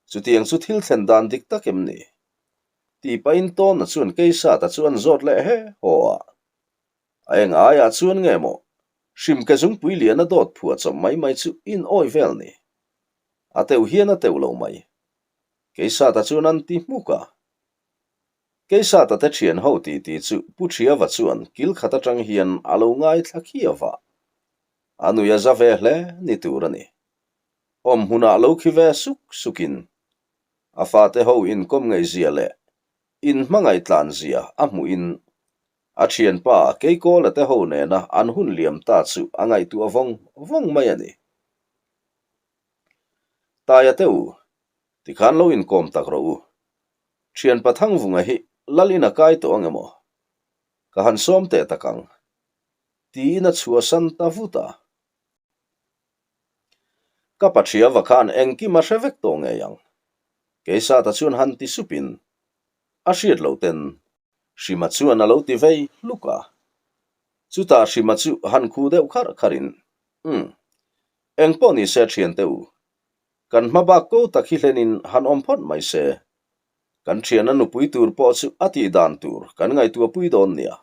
chutiang chu thil thlen dan dik tak em ni? Tih pahin Tawna chuan Keisata chu an zawt leh he haw a. A eng aiah chuan nge maw hrim ke zungpui liana dawt phuah chawp mai mai chu in awi vel ni? A teuh hian a teuh lo mai. Keisata chuan an ti hmuk a. Keisata te thian ho titi chu Pu Thiava chuan kil khat atang hian a lo ngaithla khiau a. A nui a za ve hle ni tur a ni. Awm hmunah lo khi ve suk sukin a fate ho inkawm ngaihzia leh inhmangaih tlanzia a hmuhin a thianpa Keikawla te ho nena an hun liam ta chu a ngaihtuah vawng vawng mai a ni. Taia te u, tikhan lo inkawm tak rawh u. Thianpa Thangvunga hi lal in a kai tawh ang emaw? Ka han sawm teh tak ang. Tiin a chhuahsan ta vut a. Ka Pathiava khan engkim a hre vek tawh ngei ang. Keisata chuan han ti supin a hriat loh ten Hrima chuan a lo ti vei hluk a. Chutah Hrima chu han khu deuh kharh kharhin, Umm, engpawh ni se thiante u, kan hma bak ko tak hi hlenin han awm phawt mai se. Kan thiana nupui tur pawh chu a tih dan tur kan ngaihtuahpui dawn nia.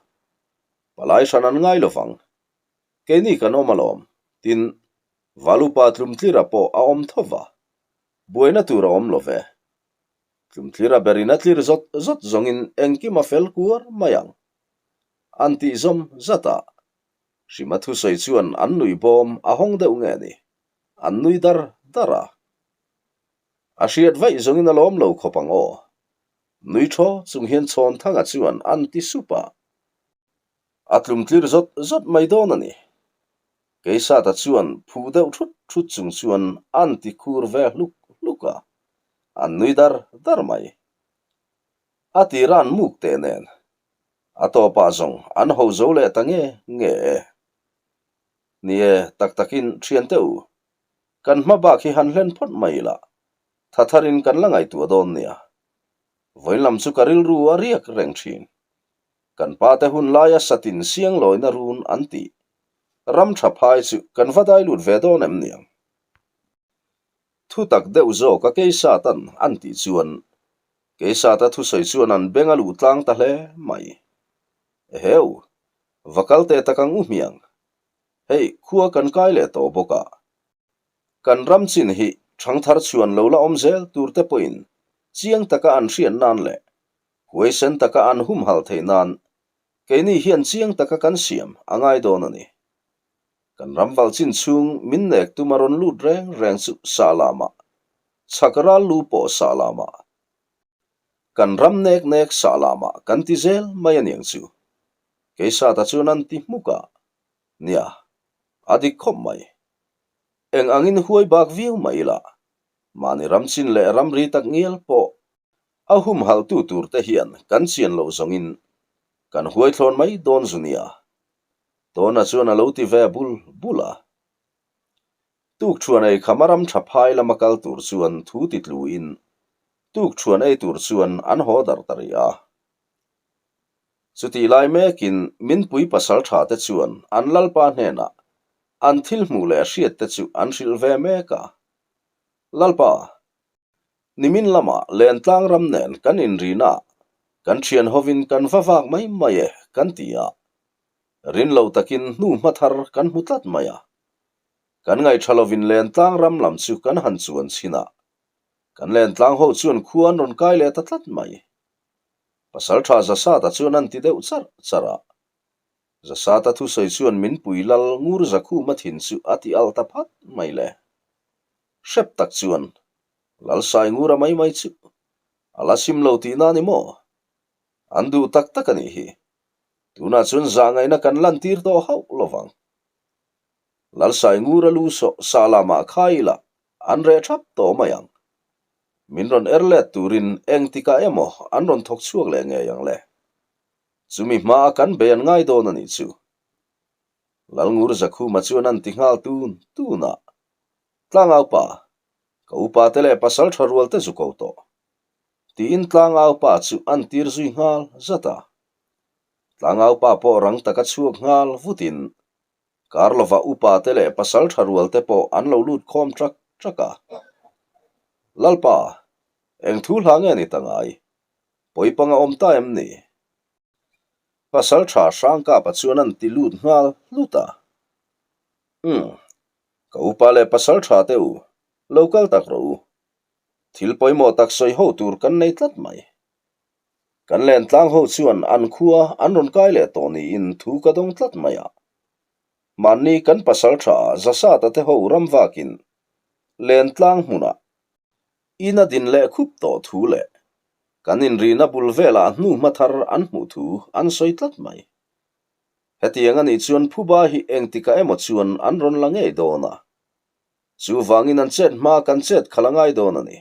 Palai hran an ngai lovang. Keini kan awm alawm, tin, Valupa Tlumtlira pawh a awm tho va, buaina tur a awm lo ve. Tlumtlira berin a tlir zawt zawt zawngin engkim a fel kuar mai ang. An tih zawm zat a, Hrima thusawi chuan an nui bawm a hawng deuh nge ni, an nui dar dar a. A hriat vaih zawngin a lawm lo khawp ang aw. Nui thaw chung hian Chhawnthanga chuan an ti sup a. A tlumtlir zawt zawt mai dawn a ni. Keisata chuan phu deuh thut thut chung chuan an ti khur ve hluk hluk a, an nui dar dar mai. A tira an muk teh nen, a tawpah zawng an ho zo leh ta nge nge e. Ni e, tak takin thiante u, kan hma bak hi han hlen phawt mai ila, tha tharin kan la ngaihtuah dawn nia. Vawiin lam chu ka rilru a riak reng thin. Kan pate hun laia satin siang lawina run an tih. Ram tha phai chu kan va dai lut ve dawn em niang? Thu tak deuh zawk a Keisatan an tih chuan Keisata thusawi chuan an beng a luh tlang ta hle mai. Eheu, va kal teh tak ang u hmiang. Hei, khua kan kai leh tawh bawk a. Kan ram chin hi thangthar chhuan lo la awm zel tur te pawhin chiang taka an hriat nan leh Huaisen taka an humhalh theih nan keini hian chiang taka kan siam a ngai dawn a ni. Kan ram val chin chhung min nek tum a rawn lut reng reng chu sah lamah, chhak ral lu pawh sah lamah, kan ram nek nek sah lamah kan ti zel mai a niang chu. Keisata chuan an ti hmuk a, nia, a dik khawp mai. Eng angin huai bak viau mai ila, mahni ram chin leh ramri tak ngial pawh A humhalhtu turte hian kan chian loh zawngin kan huaithlawn mai dawn zu nia. Tawna chuan a lo ti ve bul bul a. Tukṭhuan ei kham a ram ṭha phai lama kal tur chuan thu ti tluin tukṭhuan ei tur chuan an haw darh ta rih a. Chutih lai mekin Minpui pasal ṭha te chuan an lalpa hnenah an thil hmuh leh hriat te chu an hrilh ve mek a. Lalpa, Nimin lamah Lentlang ram nen kan inrina kan thian hovin kan va vak mai mai e kan ti a, rin lo takin hnu hma thar kan hmu tlat mai a. Kan ngaihṭha lovin Lentlang ram lam chu kan han chuan chhin a, kan Lentlang ho chuan khua an rawn kai leh ta tlat mai. Pasalṭha Zasata chuan an ti deuh charh charh a. Zasata thusawi chuan min pui lal ngur zakhuma thin chu a ti alh ta phat mai le. Hrep tak chuan Lalsai ngura mai mai chu a la sim lo tihna a ni maw? An duh tak tak a nih hi. Tunah chuan zahngaihna kan lantir tawh hauh lo vang. Lalsai ngura lu sawh sa lamah khai ila an reh thap tawh mai ang. Min rawn er let turin engtikah emaw an rawn thawk chhuak leh ngei ang le. Chumi hmaa kan bei an ngai dawn a nih chu. Lalngur Zakhuma chuan an ti nghal tun tun a. Tlangaupa, ka upa te leh pasal tha rual te zu ko tawh. Tiin Tlangaupa chu an tir zui nghal zat a. Tlangaupa pawh rang taka chhuak nghal vutin kar lova upa te leh pasal tha rual te pawh an lo lut khawm trak trak a. Lalpa, eng thu hla nge ni ta ngai? Pawipang a awm ta em ni? Pasal tha Hrangkapa chuan an ti lut nghal hlut a. Umm, ka upa leh pasal tha te u, lo kal tak rawh u. Thil pawimawh tak sawi ho tur kan nei tlat mai. Kan lentlang ho chuan an khua an rawn kai leh tawh niin thu ka dawng tlat mai a. Mahni kan pasal tha Zasata te ho ram vakin. Lentlang hmunah in a din leh khup tawh thu leh kan inrihna bul velah hnuhma thar an hmuh thu an sawi tlat mai. Hetiang a nih chuan phuba hi engtikah emaw chuan an rawn la ngei dawn a, chuvangin an chet hma kan chet khalh a ngai dawn a ni.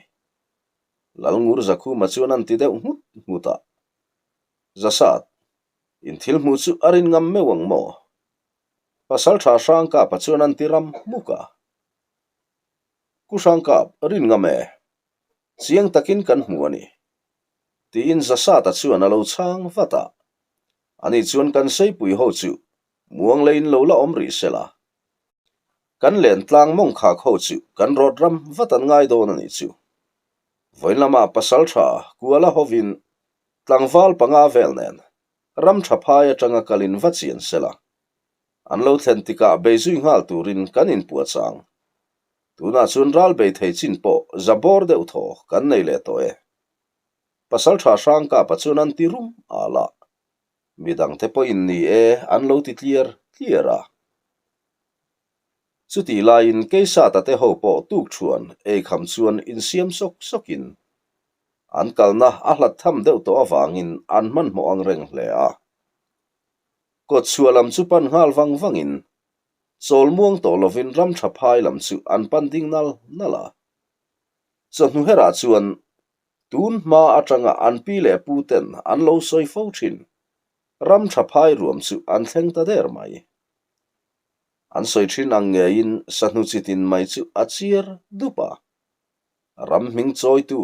Lalngur Zakhuma chuan an ti deuh nghut nghut a, Zasat, in thil hmuh chu a rin ngam meuh ang maw? Pasaltha Hrangkapa chuan an ti ram hmuk a. Ku Hrangkap, rin ngam e. Chiang takin kan hmu a ni. Tiin Zasata chuan a lo chhang vat a. Ani chuan kan seipui ho chu muang leiin lo la awm rih se la. Kan len tlang mawng khak ho chu kan rawt ram vat an ngai dawn a nih chu. Vawiin lamah pasaltha Kuala hovin tlangval panga vel nen ram tha phai atanga kalin va chian se la. An lo thlen tikah bei zui nghal turin kan inpuah chang. Tunah chuan ral bei thei chin pawh za bawr deuh thaw kan nei leh tawh e. Pasaltha Hrangkapa chuan an ti rum al a, midangte pawhin ni e an lo ti tliar tliar a. Chutih laiin Keisata te ho pawh tuk thuan eikham chuan insiam sawk sawkin an kalna a hlat tham deuh tawh avangin an hmanhmawh ang reng hle a. Kawtchhuah lam chu pan nghal vang vangin chawl muang tawh lovin ram tha phai lam chu an pan ding nal nal a. Chawhnu herah chuan tun hma atanga an pi leh pu ten an lo sawi fo thin ram tha phai ruam chu an thleng ta der mai. An sawi thin ang ngeiin sahnu chi tin mai chu a chiar dup a. Ram hming chawitu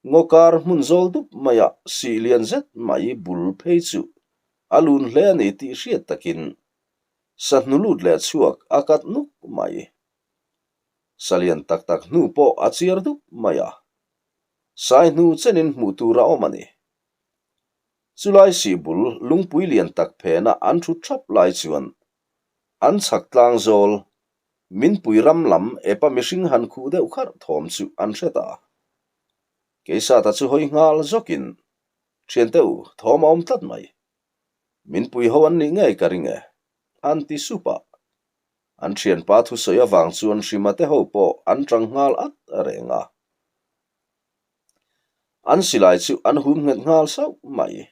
Ngawkar hmun zawl dup maiah sih lian zet mai bul phei chu a lun hle a ni tih hriat takin sahnu lut leh chhuak a kat nuk mai. Salian tak tak hnu pawh a chiar dup mai a, sai hnu chenin hmuh tur a awm a ni. Chulai sih bul lungpui lian tak phena an thut thap lai chuan an chhak tlang zawl Minpui ram lam epa mihring han khuh deuh kharh thawm chu an hre ta. Keisata chu hawi nghal zawkin, Thiante u, thawm a awm tlat mai. Minpui ho an nih ngei ka ring e, an ti sup a. An thianpa thusawi avang chuan Hrima te ho pawh an tang nghal at reng a. An silai chu an hum nghet nghal sauh mai.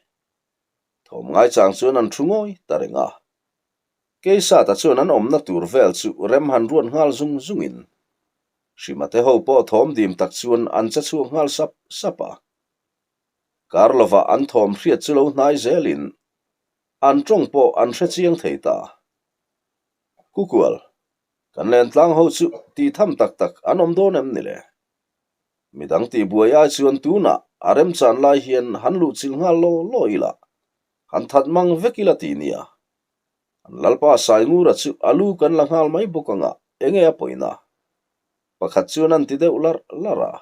Thawm ngaichang chuan an thu ngawi ta reng a. Keisata chuan an awmna tur vel chu rem han ruat nghal zung zungin Hrima te ho pawh thawm dim tak chuan an che chhuak nghal sap sap a. Kar lovah an thawm hriat chu lo hnai zelin an tawng pawh an hre chiang thei ta. Kukual, kan lentlang ho chu tih tham tak tak an awm dawn em ni le? Midang tih buai ai chuan tunah a remchan lai hian han luhchilh nghal law law ila, han that mang vek ila ti nia. An Lalpa Saingura chu a lu kan la nghal mai bawk anga enge a pawina? Pakhat chuan an ti deuh larh larh a.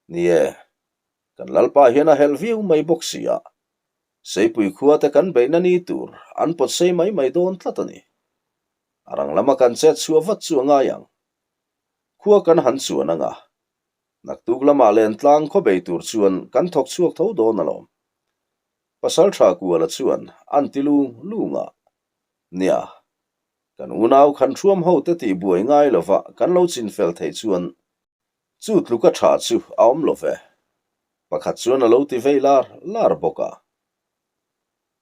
Ni e, kan Lalpa hian a helh viau mai bawk si a, Seipui khua te kan beihna ni tur an pawt sei mai mai dawn tlat a ni. A rang lama kan chet chhuah vat chu a ngai ang. Khua kan han chuan anga, naktuk lamah lentlang khaw bei tur chuan kan thawk chhuak tho dawn alawm. Pasaltha Kuala chuan an ti lung lung a, Nia, kan unau khan thuam ho te tih buai ngai lova kan lo chinfel theih chuan chu tluka tha chu a awm lo ve. Pakhat chuan a lo ti vei lar lar bawk a.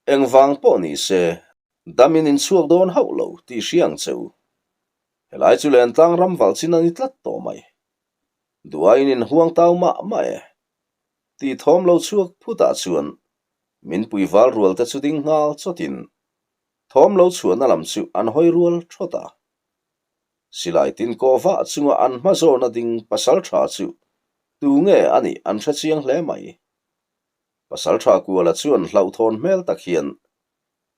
Engvang pawh ni se, dam in inchhuak dawn hauh lo tih hria ang che u. Helai chu lentlang ram valh chin a ni tlat tawh mai. Duaiin in huang tau mah mah e. Tih thawm lo chhuak phutah chuan min pui val rual te chu ding nghal chawtin thawm lo chhuahna lam chu an hawi rual thawt a. Silai tin kawh vah chunga an hma zawna ding pasal tha chu tu nge a nih an hre chiang hle mai. Pasal tha Kuala chuan hlauhthawn hmel tak hian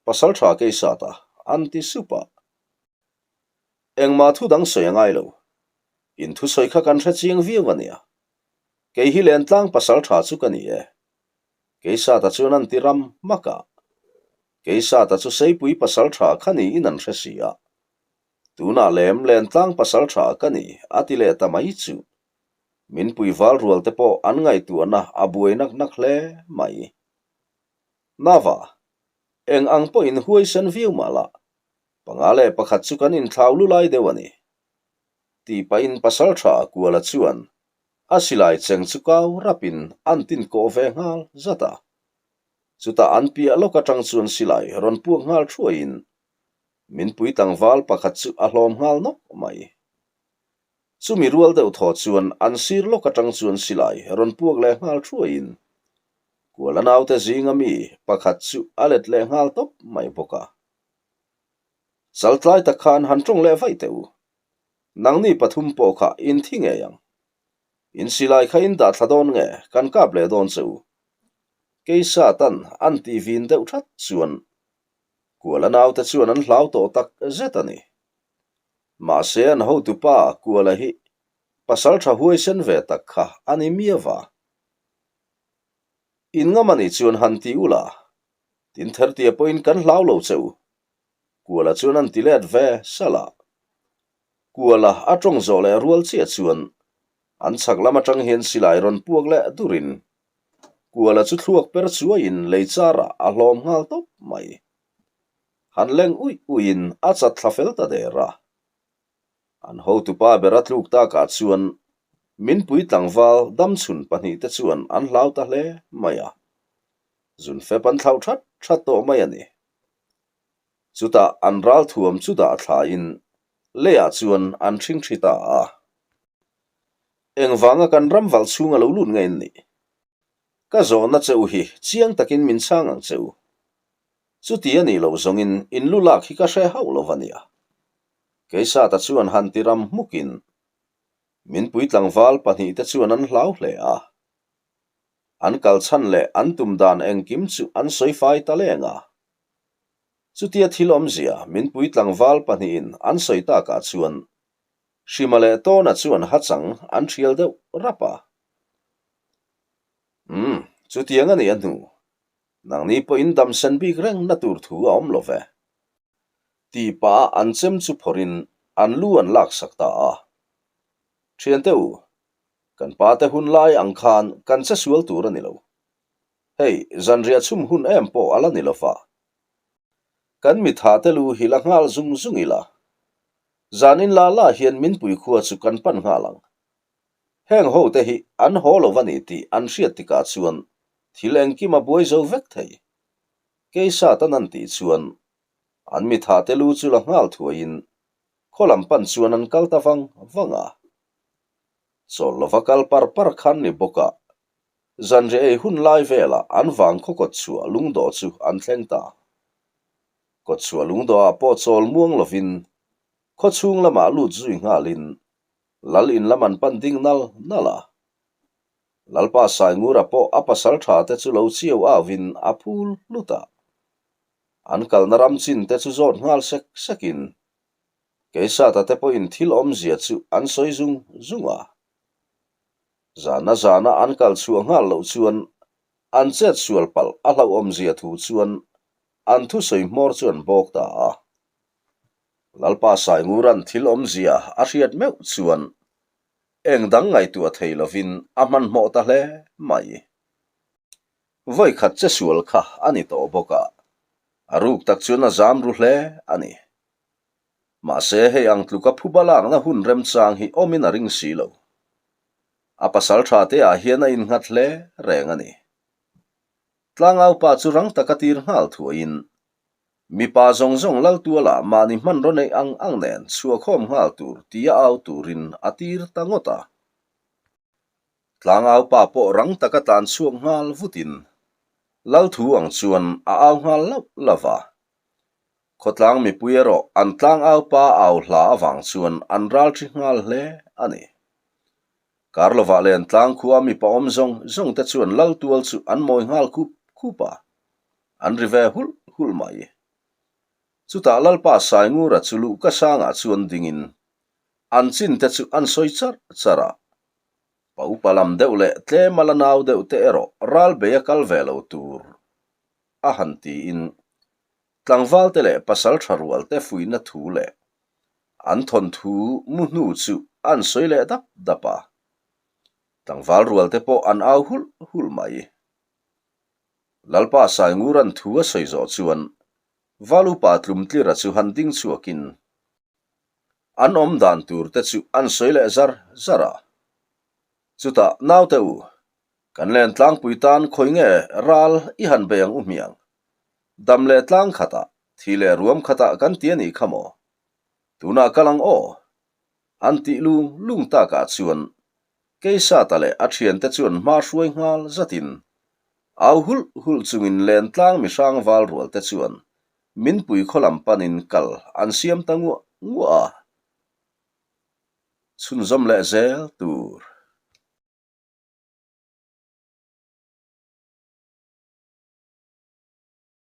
Pasal tha Keisata an ti sup a. Engmah thu dang sawi a ngai lo. In thusawi kha kan hre chiang viau a nia. Kei hi Lentlang pasal tha chu ka ni e. Keisata chuan an ti ram hmak a. Keisata chu Seipui pasal tha kha niin an hre si a. Tunah lem Lentlang pasal tha ka ni a ti leh ta mai chu. Min pui val rual te pawh an ngaihtuahna a buai nak nak hle mai. Nava, eng ang pawhin huaisen viau mah la, panga leh pakhat chu kan inthlau lu lai deuh a ni. Tih pahin pasalṭha Kuala chuan a silai cheng chu kau rapin an tin kawh ve nghal zat a. Chutah an piah lawk aṭang chuan silai rawn puak nghal thuaiin min pui tlangval pakhat chu a hlawm nghal nawk mai. Chumi rual deuh thaw chuan an sir lawk aṭang chuan silai rawn puak leh nghal thuaiin Kuala naute zinga mi pakhat chu a let leh nghal tawp mai bawk a. Chaltlai tak khan han ṭawng leh vaih teh u. Nangni pathum pawh kha in thi ngei ang. In silai kha in dah thla dawn nge kan kap leh dawn che u. Keisa tan an tih vin deuh that chuan Kuala naute chuan an hlau tawh tak zet a ni. Mahse an hotupa Kuala hi pasal tha huaisen ve tak kha a ni miau a. In ngam a nih chuan han ti ula, tin thertia pawhin kan hlau lo che u. Kuala chuan an ti let ve salh a. Kuala a tawng zawh leh rual chiah chuan an chhak lam atang hian silai rawn puak leh durin Kuala chu thluak per chuaiin lei charah a hlawm nghal tawp mai. Han leng uih uihin a chat thla fel ta der a. An hotupa ber a tluk takah chuan min pui tlangval damchhun pahnihte chuan an hlau ta hle mai a. Zunfep an thlauh that that tawh mai a ni. Chutah an ral thuam chu dah thlain leiah chuan an ṭhingṭhi ta a. Engvanga kan ram valh chhung a lo lut ngei nih? Ka zawhna che u hi chiang takin min chhang ang che u. Chuti a nih loh zawngin in lu lak hi ka hre hauh lo va nia. Keisata chuan han ti ram hmukin min pui tlangval pahnihte chuan an hlau hle a. An kal chhan leh an tum dan engkim chu an sawi fai ta leng a. Chutia thil awmzia min pui tlangval pahnihin an sawi takah chuan Hrima leh Tawna chuan hachang an thial deuh rap a. Umm, chutiang a nih a hnu. Nangni pawhin dam sen bik reng na tur thu a awm lo ve. Tih pah a an chem chu phawrhin an lu an laksak ta a. Thiante u, kan pate hun lai ang khan kan che sual tur a ni lo. Hei, zanriah chhum hun em pawh a la ni lo va. Kan mitha te lu hi la nghal zung zung ila. Zanin la la hian min pui khua chu kan pan nghal ang. Heng ho te hi an haw lo va ni tih an hriat tikah chuan thil engkim a buai zo vek thei. Keisa tan an tih chuan an mitha te lu chu la nghal thuaiin khaw lam pan chuan an kal ta vang vang a. Chawl lova kal par par khan ni bawkah Zanriah ei hun lai velah an vang khaw kawtchhuah lungdawh chu an thleng ta. Kawtchhuah lungdawhah pawh chawl muang lovin khaw chhung lamah lut zui nghalin Lal in lam an pan ding nal nal a. Lalpa Saingura pawh a pasal tha te chu lo chiau auin a phul hlut a. An kalna ram chin te chu zawt nghal sek sekin Keisata te pawhin thil awmzia chu an sawi zung zung a. Zana zana an kal chhuah nghal loh chuan an chet sual palh a hlauhawmzia thu chuan an thusawi hmawr chu an bawk ta a. Lalpa Saingura'n thil awmzia a hriat meuh chuan eng dang ngaihtuah thei lovin a hmanhmawh ta hle mai. Vawikhat che sual kha a ni tawh bawk a, a ruk tak chuan a zam ru hle a ni. Mahse hei ang tluka phuba lakna hun remchang hi awmin a ring si lo. A pasal tha te ah hian a innghat hle reng a ni. Tlangau pa chu rang taka tir nghal thuaiin mipa zawng zawng Laltuala mahni hmanraw neih ang ang nen chhuahkhawm nghal tur tia au turin a tir ta ngawt a. Tlangau pa pawh rang taka tlan chhuak nghal vutin Lalthu ang chuan a au nghal lauh lauh a. Khawtlang mipui erawh an tlangau pa au hla avang chuan an ral thi nghal hle a ni. Karlovah len tlang khua mipa awm zawng zawng te chuan lal tual chu an mawi nghal khup khup a, an ri ve hulh hulh mai. Chutah Lalpa Saingura chu luhka sangah chuan dingin an chin te chu an sawi charh charh a. Pa upa lam deuh leh tlema la nau deuh te erawh ral bei a kal ve lo tur a han tiin Tlangvalte leh pasal tha rualte fuihna thu leh an thawnthu mu hnu chu an sawi leh dap dap a. Tlangval rualte pawh an au hulh hulh mai. Lalpa Saingura'n thu a sawi zawh chuan Valupa Tlumtlira chu han ding chhuakin. An awm dan tur te chu an sawi leh zar zar a. Chutah naute u, kan len tlangpui tan khawi nge ral i han bei ang u hmiang. Dam leh tlang khatah, thi leh ruam khatah kan ti a nih kha maw? Tunah kal ang aw. An tih lung lung takah chuan Keisata leh a thiante chuan hma hruai nghal zatin au hulh hulh chungin lentlang mihrang val rual te chuan min pui khaw lam panin kal an siam ta nguah nguah a. Chhunzawm leh zel tur.